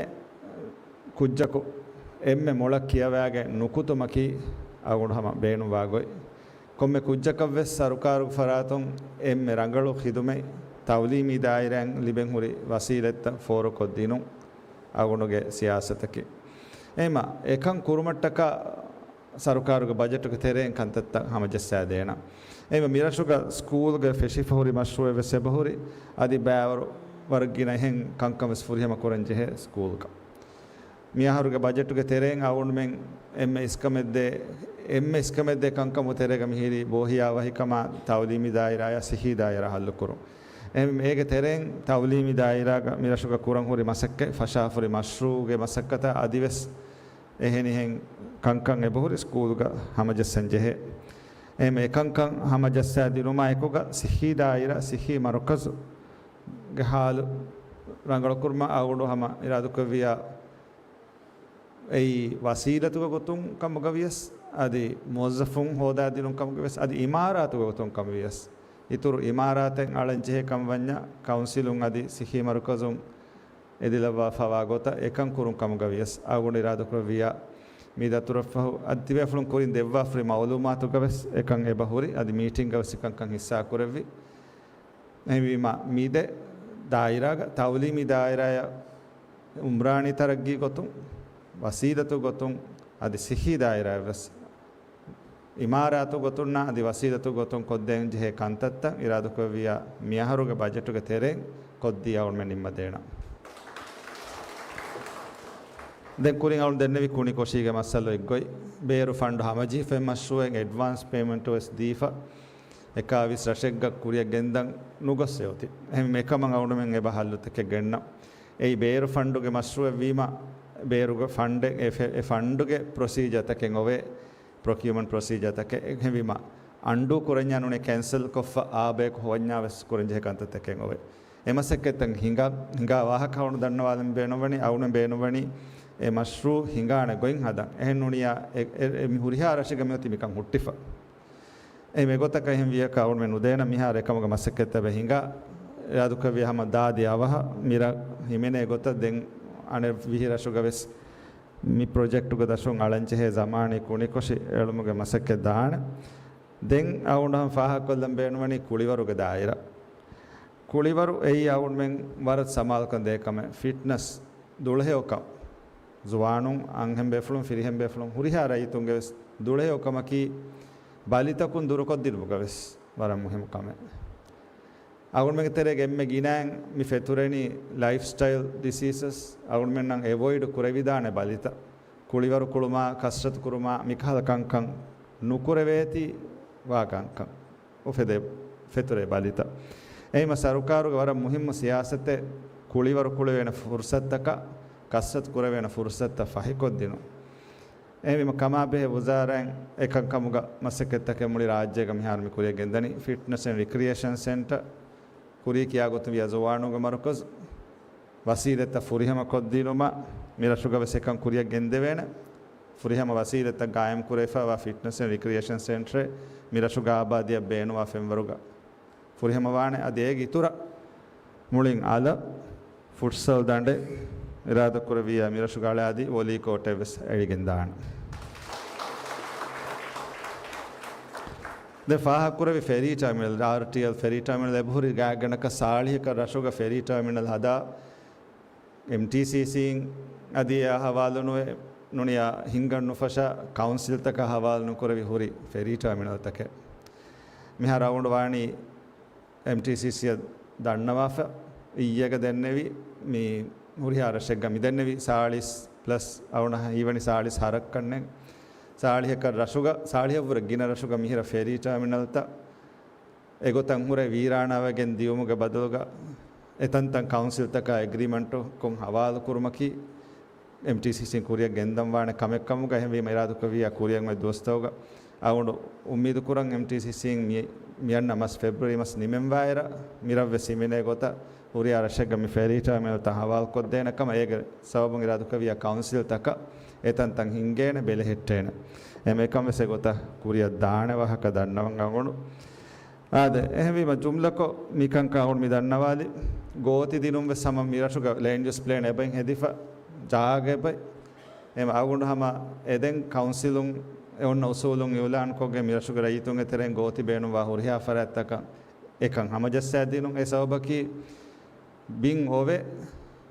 ކުއްޖަކު އެންމެ މޮޅަށް ކިޔަވާގެން ނުކުތުމަކީ އަޅުގަނޑު ހަމަ ބޭނުންވާ ގޮތް. ކޮންމެ ކުއްޖަކަށްވެސް ސަރުކާރުގެ ފަރާތުން އެންމެ ރަނގަޅު ޚިދުމަތް ތައުލީމީ ދާއިރާއިން ލިބެން ހުރި ވަސީލަތްތައް ފޯރުކޮށްދިނުން އަޅުގަނޑުގެ ސިޔާސަތަކީ. އެހެންވީމަ، އެކަން ކުރުމަށްޓަކާ ސަރުކާރުގެ ބަޖެޓުގެ ތެރެއިން ކަންތައްތައް ހަމަޖައްސާދޭނަން. އެހެންވެ، މިރަށުގަ ސްކޫލްގެ ފެށިފަ ހުރި މަޝްރޫޢެއް ވެސް އެބަހުރި. އަދި ބައިވަރު ވަރަށް ގިނަ އެހެން ކަންކަން ވެސް ފުރިހަމަ ކުރަން ޖެހޭ ސްކޫލްގަ. މިއަހަރުގެ ބަޖެޓުގެ ތެރެއިން އަޅުގަނޑުމެން އެންމެ އިސްކަމެއްދޭ، އެންމެ އިސްކަމެއްދޭ ކަންކަމުގެ ތެރޭގަ މިހިރީ ބޯހިޔާ ވަހިކަމާ ތައުލީމީ ދާއިރާއާ ސިއްހީ ދާއިރާ ހައްލުކުރުން. އެހެން އޭގެ ތެރެއިން ތައުލީމީ ދާއިރާގަ މިރަށުގަ ކުރަން ހުރި މަސައްކަތް، ފަށާފަ ހުރި މަޝްރޫޢުގެ މަސައްކަތާ އަދިވެސް އެހެނިހެން ކަންކަން އެބަހުރި ސްކޫލްގަ ހަމަޖައްސަން ޖެހޭ. އެހެން އެކަންކަން ހަމަޖައްސާ ދިނުމާ އެކުގަ ސިއްހީ ދާއިރާ، ސިއްހީ މަރުކަޒު ގެ ހާލު ރަނގަޅުކުރުމަށް އަޅުގަނޑު ހަމަ އިރާދަކުރެއްވިޔާ، އެއީ ވަސީލަތުގެ ގޮތުން ކަމުގަ ވިޔަސް، އަދި މުވައްޒަފުން ހޯދާދިނުން ކަމުގަ ވިޔަސް، އަދި އިމާރާތުގެ ގޮތުން ކަމުގަ ވިޔަސް، އިތުރު އިމާރާތެއް އަޅަން ޖެހޭ ކަމަށް ވަންޏާ، ކައުންސިލުން އަދި ސިއްހީ މަރުކަޒުން އެދިލައްވާފަވާ ގޮތަށް އެކަން ކުރުން ކަމުގަ ވިޔަސް، އަޅުގަނޑު އިރާދަކުރެއްވިޔާ، މި ދަތުރަށްފަހު އަދި ތިބޭފުޅުން ކުރިން ދެއްވާފަ ހުރި މައުލޫމާތުގަ ވެސް އެކަން އެބަހުރި، އަދި މީޓިންގަ ވެސް އެކަންކަން ހިއްސާކުރެއްވި. އެހެންވީމަ، މި ދެ ދާއިރާގަ ތައުލީމީ ދާއިރާއަށް އުމްރާނީ ތަރައްގީ ގޮތުން، ވަސީލަތު ގޮތުން، އަދި ސިއްހީ ދާއިރާއަށް ވެސް އިމާރާތު ގޮތުންނާ އަދި ވަސީލަތު ގޮތުން ކޮށްދޭން ޖެހޭ ކަންތައްތައް އިރާދަކުރެއްވިޔާ މިއަހަރުގެ ބަޖެޓުގެ ތެރެއިން ކޮށްދީ އަޅުގަނޑުމެން ނިންމަދޭނަން. ދެން ކުރިން އަޅުން ދެންނެވި ކުނި ކޮށީގެ މައްސަލަ އެއްގޮތް، ބޭރު ފަންޑު ހަމަޖެހިފައި މަޝްރޫއެއް އެޑްވާންސް ޕޭމެންޓު ވެސް ދީފަ، އެކާވީސް ރަށެއްގަ ކުރިއަށް ގެންދަން ނުގޮސް އެއޮތީ. އެހެން އެކަމަށް އަޅުގަނޑުމެން އެބަ ހައްލުތަކެއް ގެންނަން. އެއީ ބޭރު ފަންޑުގެ މަޝްރޫއެއް ވީމަ، ބޭރުގެ ފަންޑެއް، އެ ފެ-، އެ ފަންޑުގެ ޕްރޮސީޖާތަކެއް އޮވޭ. ޕްރޮކިއުމަންޓް ޕްރޮސީޖާތަކެއް. އެހެންވީމަ، އަންޑޫ ކުރަންޏާ ނޫނީ ކެންސަލް ކޮށްފަ އާ ބަޔަކު ހޮވަންޏާ ވެސް ކުރަންޖެހޭ ކަންތައްތަކެއް އޮވޭ. އެ މަސައްކަތްތައް ހިނގާ، ހިނގާ ވާހަކަ އަޅުގަނޑު ދަންނަވާލަން ބޭނުންވަނީ، އަޅުގަނޑު ބޭނުންވަނީ އެ މަޝްރޫއު ހިނގާނެ ގޮތް ހަދަން. އެހެން ނޫނިއްޔާ އެ، އެ، އެ މި ހުރިހާ ރަށެއްގަ މިއޮތީ މިކަން ހުއްޓިފަ. އެ މެގޮތަކަށް އެހެން ވިޔަކަށް އަޅުގަނޑުމެން ނުދޭނަން މިހާރު އެކަމުގެ މަސައްކަތްތައް އެބަ ހިނގާ. އިރާދަކުރެއްވިޔާ ހަމަ ދާދި އަވަހަށް މިރަށް ހިމެނޭ ގޮތަށް ދެން އަނެއް ވިހި ރަށުގަ ވެސް މި ޕްރޮޖެކްޓުގެ ދަށުން އަޅަންޖެހޭ ޒަމާނީ ކުނިކޮށި އެޅުމުގެ މަސައްކަތް ދާނެ. ދެން އަޅުގަނޑު ހަމަ ފާހަގަކޮށްލަން ބޭނުންވަނީ ކުޅިވަރުގެ ދާއިރާ. ކުޅިވަރު އެއީ އަޅުގަނޑުމެން ވަރަށް ސަމާލުކަން ދޭ ކަމެއް. ފިޓްނަސް، ދުޅަހެޔޮކަން، ޒުވާނުން، އަންހެން ބޭފުޅުން، ފިރިހެން ބޭފުޅުން، ހުރިހާ ރައްޔިތުންގެ ވެސް ދުޅަހެޔޮކަމަކީ ބަލިތަކުން ދުރުކޮށްދިނުމުގަ ވެސް ވަރަށް މުހިއްމު ކަމެއް. އަޅުގަނޑުމެންގެ ތެރޭގެ އެންމެ ގިނައިން މި ފެތުރެނީ ލައިފް ސްޓައިލް ޑިސީސަސް. އަޅުގަނޑުމެންނަށް އެވޮއިޑް ކުރެވިދާނެ ބަލިތައް. ކުޅިވަރު ކުޅުމާ، ކަސްރަތު ކުރުމާ، މިކަހަލަ ކަންކަން ނުކުރެވޭތީ ވާ ކަންކަން އުފެދޭ ފެތުރޭ ބަލިތައް. އެހެންވީމަ ސަރުކާރުގެ ވަރަށް މުހިއްމު ސިޔާސަތެއް ކުޅިވަރު ކުޅެވޭނެ ފުރުސަތުތަކަށް، ކަސްރަތު ކުރެވޭނެ ފުރުސަތުތައް ފަހިކޮށްދިނުން. އެހެންވީމަ ކަމާބެހޭ ވުޒާރާއިން އެކަންކަމުގަ މަސައްކަތްތަކެއް މުޅި ރާއްޖޭގަ މިހާރު މި ކުރިޔަށް ގެންދަނީ. ފިޓްނަސް އެންޑް ރިކްރިއޭޝަން ސެންޓަރ ކުރީ ކިޔާގޮތުން ވިޔާ ޒުވާނުންގެ މަރުކަޒު ވަސީލަތްތައް ފުރިހަމަ ކޮށްދިނުމަށް މިރަށުގަ ވެސް އެކަން ކުރިޔަށް ގެންދެވޭނެ. ފުރިހަމަ ވަސީލަތްތައް ގާއިމް ކުރެވިފައިވާ ފިޓްނަސް އެންޑް ރިކްރިއޭޝަން ސެންޓަރެއް މިރަށުގެ އާބާދީއަށް ބޭނުންވާ ފެންވަރުގަ ފުރިހަމަވާނެ. އަދި އޭގެ އިތުރަށް މުޅިން އަލަށް ފުޓްސަލް ދަނޑެއް އިރާދަކުރެއްވިއްޔާ މިރަށުގަ އަޅާދީ ވޮލީ ކޯޓެއް ވެސް އެޅިގެންދާނެ. ދެން ފާހަގަކުރެއްވި ފެރީ ޓާމިނަލް، އާރްޓީއެލް ފެރީ ޓާމިނަލް އެބަހުރި ގާތްގަނޑަކަށް ސާޅީހަކަށް ރަށުގަ ފެރީ ޓާމިނަލް ހަދާ، އެމްޓީސީސީން އަދި އެއާ ހަވާލުނުވެ ނޫނިއްޔާ ހިންގަން ނުފަށާ ކައުންސިލްތަކާ ހަވާލު ނުކުރެވި ހުރި ފެރީ ޓާމިނަލްތަކެއް. މިހާރު އަޅުގަނޑު ވާނީ އެމްޓީސީސީއަށް ދަންނަވާފަ. އިއްޔެގަ ދެންނެވި މި ހުރިހާ ރަށެއްގަ މި ދެންނެވި ސާޅީސް ޕްލަސް އަޅުގަނޑަށް ހީވަނީ ސާޅީސް ހަރަކަށް ކަންނޭނގެ. ސާޅީހަކަށް ރަށުގަ، ސާޅީހަށްވުރެ ގިނަ ރަށުގަ މިހިރަ ފެރީ ޓާމިނަލްތައް އެގޮތަށް ހުރެ ވީރާނާވެގެން ދިޔުމުގެ ބަދަލުގަ އެތަންތަން ކައުންސިލްތަކާ އެގްރީމަންޓުކޮށް ހަވާލު ކުރުމަކީ އެމްޓީސީސީން ކުރިޔަށް ގެންދަން ވާނެ ކަމެއް ކަމުގަ. އެހެންވީމަ އިރާދަކުރެއްވިއްޔާ ކުރިޔަށް އޮތް ދުވަސްތަކުގަ އަޅުގަނޑު އުއްމީދު ކުރަން އެމްޓީސީސީން މި، މިއަންނަ މަސް ފެބްރުއަރީ މަސް ނިމެންވާއިރަށް މިރަށްވެސް ހިމެނޭ ގޮތަށް ހުރިހާ ރަށެއްގަ މި ފެރީ ޓާމިނަލްތައް ހަވާލުކޮށްދޭނެ ކަމަށް. އޭގެ ސަބަބުން އިރާދަކުރެއްވިއްޔާ ކައުންސިލްތަކަށް އެތަންތަން ހިންގޭނެ ބެލެހެއްޓޭނެ. އެމެ އެކަން ވެސް އެގޮތަށް ކުރިއަށް ދާނެ ވާހަކަ ދަންނަވަން އަޅުގަނޑު. އާދެ، އެހެންވީމަ ޖުމްލަކޮށް މިކަންކަން އަޅުގަނޑު މި ދަންނަވާލި. ގޯތި ދިނުން ވެސް ހަމަ މިރަށުގަ ލޭންޑް ޔޫސް ޕްލޭން އެބައިން ހެދިފަ ޖާގަ އެބައި. އެމަ އަޅުގަނޑު ހަމަ އެދެން ކައުންސިލުން އެ އޮންނަ އުސޫލުން އިއުލާންކޮށްގެން މިރަށުގެ ރައްޔިތުންގެ ތެރެއިން ގޯތި ބޭނުންވާ ހުރިހާ ފަރާތްތަކަށް އެކަން ހަމަޖައްސާދިނުން. އެ ސަބަބަކީ ބިން އޮވެ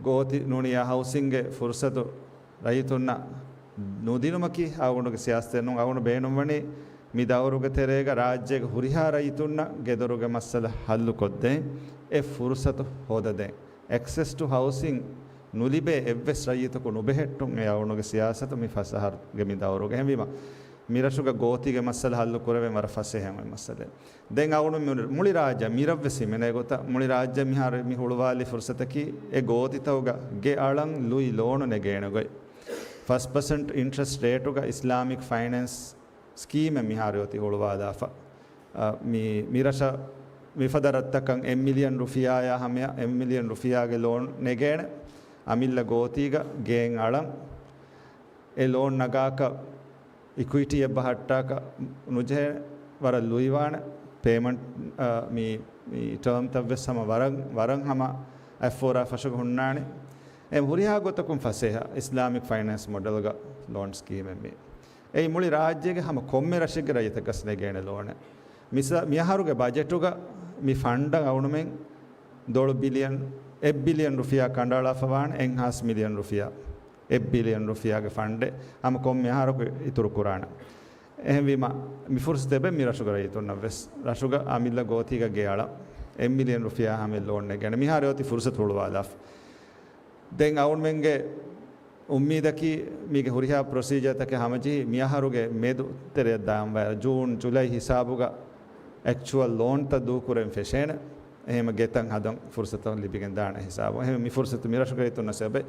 ގޯތި ނޫނިއްޔާ ހައުސިންގެ ފުރުސަތު ރައްޔިތުންނަށް ނުދިނުމަކީ އަޅުގަނޑުގެ ސިޔާސަތެއް ނޫން. އަޅުގަނޑު ބޭނުންވަނީ މި ދައުރުގެ ތެރޭގަ ރާއްޖޭގެ ހުރިހާ ރައްޔިތުންނަށް ގެދޮރުގެ މައްސަލަ ހައްލުކޮށްދޭން އެ ފުރުސަތު ހޯދަދޭން. އެކްސެސް ޓު ހައުސިން ނުލިބޭ އެއްވެސް ރައްޔިތަކު ނުބެހެއްޓުން އެ އަޅުގަނޑުގެ ސިޔާސަތު މި ފަސް އަހަރުގެ މި ދައުރުގަ. އެހެންވީމަ މިރަށުގަ ގޯތީގެ މައްސަލަ ހައްލު ކުރެވެން ވަރަށް ފަސޭހަ އޮތް މައްސަލައެއް. ދެން އަޅުގަނޑު މި-، މުޅި ރާއްޖެ މިރަށްވެސް ހިމެނޭ ގޮތަށް، މުޅި ރާއްޖެ މިހާރު މި ހުޅުވާލި ފުރުސަތަކީ އެ ގޯތިތަކުގަ ގެ އަޅަން ލުއި ލޯނު ނެގޭނެ ގޮތް. ފަސް ޕަސެންޓް އިންޓްރެސްޓް ރޭޓުގަ އިސްލާމިކް ފައިނޭންސް ސްކީމެއް މިހާރު އޮތީ ހުޅުވާލާފަ. އަ، މި، މިރަށަށް މިފަދަ ރަށްތަކަށް އެއް މިލިއަން ރުފިޔާއާ ހަމަޔަށް، އެއް މިލިއަން ރުފިޔާގެ ލޯން ނެގޭނެ. އަމިއްލަ ގޯތީގަ ގޭން އަޅަން އެ ލޯން ނަގާކަށް އިކުއިޓީއެއް ބަހައްޓާކަށް ނުޖެހޭ، ވަރަށް ލުއިވާނެ ޕޭމަންޓް، އަ، މި، މި ޓާމްތައް ވެސް ހަމަ ވަރަށް، ވަރަށް ހަމަ އެފް އޯ އާ ފަށުގަ ހުންނާނެ. އެ ހުރިހާ ގޮތަކުން ފަސޭހަ އިސްލާމިކް ފައިނޭންސް މޮޑެލްގަ ލޯން ސްކީމެއް މި. އެއީ މުޅި ރާއްޖޭގެ ހަމަ ކޮންމެ ރަށެއްގެ ރައްޔިތަކަސް ނެގޭނެ ލޯނެއް. މިސާ، މިއަހަރުގެ ބަޖެޓުގަ މި ފަންޑަށް އަޅުގަނޑުމެން ދޮޅު ބިލިއަން، އެއް ބިލިއަން ރުފިޔާ ކަނޑައަޅާފަ ވާނެ އެއްހާސް މިލިއަން ރުފިޔާ. އެއް ބިލިއަން ރުފިޔާގެ ފަންޑެއް ހަމަ ކޮންމެ އަހަރަކު އިތުރު ކުރާނެ. އެހެންވީމަ، މި ފުރުސަތު އެބަ މި ރަށުގެ ރައްޔިތުންނަށް ވެސް. ރަށުގަ އަމިއްލަ ގޯތީގަ ގެއަޅަ އެއް މިލިއަން ރުފިޔާ ހަމަ ލޯން ނެގޭނެ. މިހާރު އޮތީ ފުރުސަތު ހުޅުވާލާފަ. ދެން އަޅުގަނޑުމެންގެ އުއްމީދަކީ މީގެ ހުރިހާ ޕްރޮސީޖާތަކެއް ހަމަޖެހި މިއަހަރުގެ މެދު ތެރެއަށް ދާންވާ ޖޫން، ޖުލައި ހިސާބުގަ އެކްޗުއަލް ލޯންތައް ދޫކުރެން ފެށޭނެ. އެހެން ގެތައް ހަދަން ފުރުސަތު ލިބިގެން ދާނެ ހިސާބުން. އެހެން މި ފުރުސަތު މި ރަށުގައި އޮތުން ސަބަބެ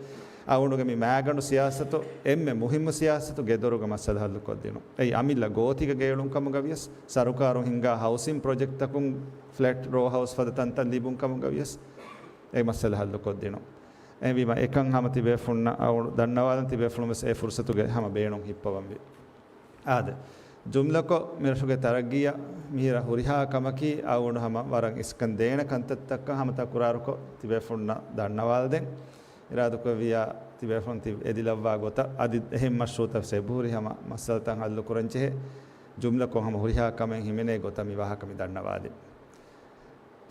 އަޅުގަނޑުގެ މި މާގަނޑު ސިޔާސަތު އެންމެ މުހިއްމު ސިޔާސަތު ގެދޮރުގަ މައްސަލަ ހައްލުކޮށްދިނުން. އެއީ އަމިއްލަ ގޯތިގަ ގެއުޅުން ކަމުގަ ވިޔަސް، ސަރުކާރުން ހިންގާ ހައުސިން ޕްރޮޖެކްޓްތަކުން ފްލެޓް ރޯ ހައުސް ފަދަ ތަންތަން ލިބުން ކަމުގަ ވިޔަސް، އެ މައްސަލަ ހައްލުކޮށްދިނުން. އެހެންވީމަ އެކަން ހަމަ ތިބޭފުޅުންނަށް އަޅުގަނޑު ދަންނަވާލަން، ތިބޭފުޅުން ވެސް އެ ފުރުސަތުގެ ހަމަ ބޭނުން ހިއްޕަވަންވީ. އާދެ، ޖުމްލަކޮށް، މިރަށުގެ ތަރައްގީއަށް މިހިރަ ހުރިހާ ކަމަކީ އަޅުގަނޑު ހަމަ ވަރަށް އިސްކަން ދޭނެ ކަންތައްތަކަށް ހަމަ ތަކުރާރުކޮށް، ތިބޭފުޅުންނަށް ދަންނަވާލަދޭން. އިރާދަކުރެއްވިއްޔާ، ތިބޭފުޅުން ތި އެދިލައްވާ ގޮތަށް އަދި އެހެން މަޝްރޫއުތައް އެބަހުރި ހަމަ މައްސަލަތައް ހައްލުކުރަން ޖެހޭ. ޖުމްލަކޮށް ހަމަ ހުރިހާ ކަމެއް ހިމެނޭ ގޮތަށް މި ވާހަކަ މި ދަންނަވާލި.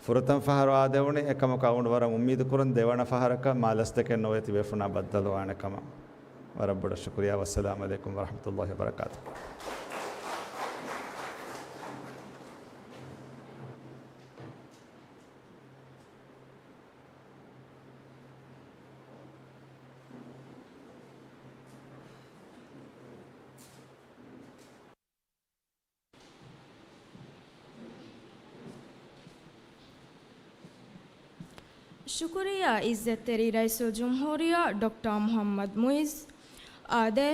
ފުރަތަމަ ފަހަރު އާދެވުނީ، އެކަމަކު އަޅުގަނޑު ވަރަށް އުއްމީދު ކުރަން ދެވަނަ ފަހަރަކަށް މާ ލަސްދެކެއް ނޯވޭ ތިބޭފުޅުންނާ ބައްދަލުވާނެ ކަމަށް. ވަރަށް ބޮޑަށް ޝުކުރިއްޔާ. ވައްސަލާމު ޢަލައިކުމް ވަރަޙްމަތުﷲި ވަބަރަކާތުހު. ޝުކުރިއްޔާ ޢިއްޒަތްތެރި ރައީސުލްޖުމްހޫރިއްޔާ ޑޮކްޓަރ މުޙައްމަދު މުޢިއްޒު. އާދެ،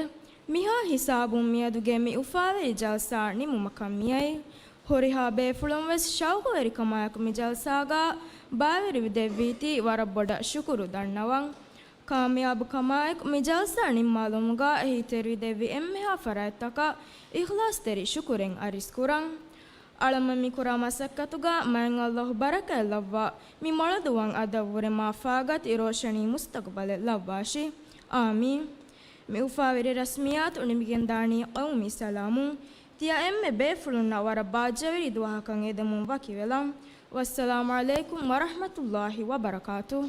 މިހާ ހިސާބުން މިއަދުގެ މި އުފާވެރި ޖަލްސާ ނިމުމަކަށް މިއައީ. ހުރިހާ ބޭފުޅުން ވެސް ޝައުގުވެރިކަމާއެކު މި ޖަލްސާގަ ބައިވެރިވެދެއްވީތީ ވަރަށް ބޮޑަށް ޝުކުރު ދަންނަވަން. ކާމިޔާބުކަމާއެކު މި ޖަލްސާ ނިންމާލުމުގަ އެހީތެރިވެދެއްވި އެންމެހާ ފަރާތްތަކަށް އިޚްލާޞްތެރި ޝުކުރެއް އަރިސްކުރަން. އަޅަމެން މި ކުރާ މަސައްކަތުގަ މާތް ﷲ ބަރަކާތް ލައްވާ، މި މޮޅަދުވަން އަދަށްވުރެ މާ ފާގަތި ރޯޝަނީ މުސްތަޤުބަލެއް ލައްވާށި. އާމީން. މި އުފާވެރި ރަސްމިއްޔާތު ނިމިގެންދާނީ ޤައުމީ ސަލާމުން. ތިޔަ އެންމެ ބޭފުޅުންނަށް ވަރަށް ބާއްޖަވެރި ދުވަހަކަށް އެދެމުން ވަކިވެލަން. ވައްސަލާމު ޢަލައިކުމް ވަރަޙްމަތުﷲި ވަބަރަކާތުހު.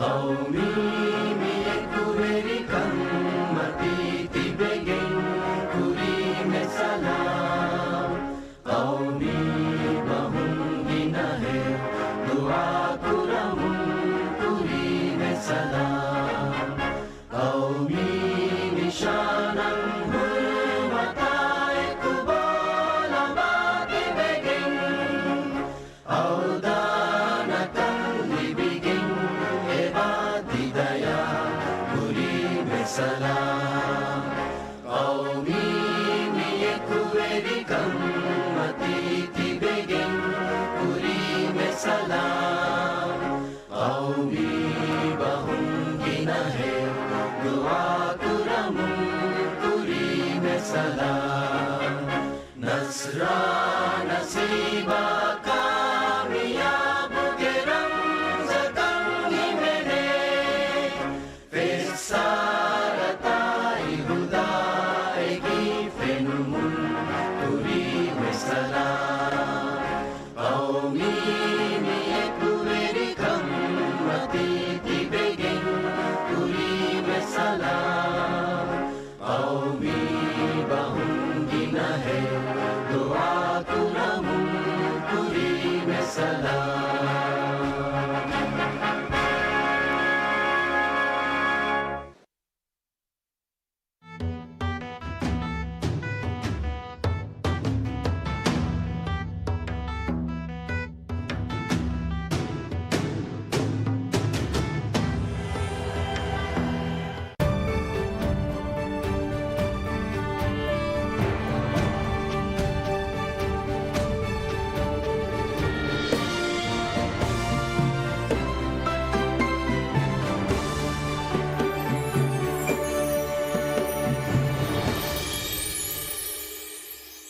ޤައުމީ މި އެކުވެރިކަން މަތީ ތިބެގެން ކުރީމެ ސަލާމް. ޤައުމީ ބަހުން ގިނަހެއް ދުޢާ ކުރަމުން ކުރީމެ ސަލާމް.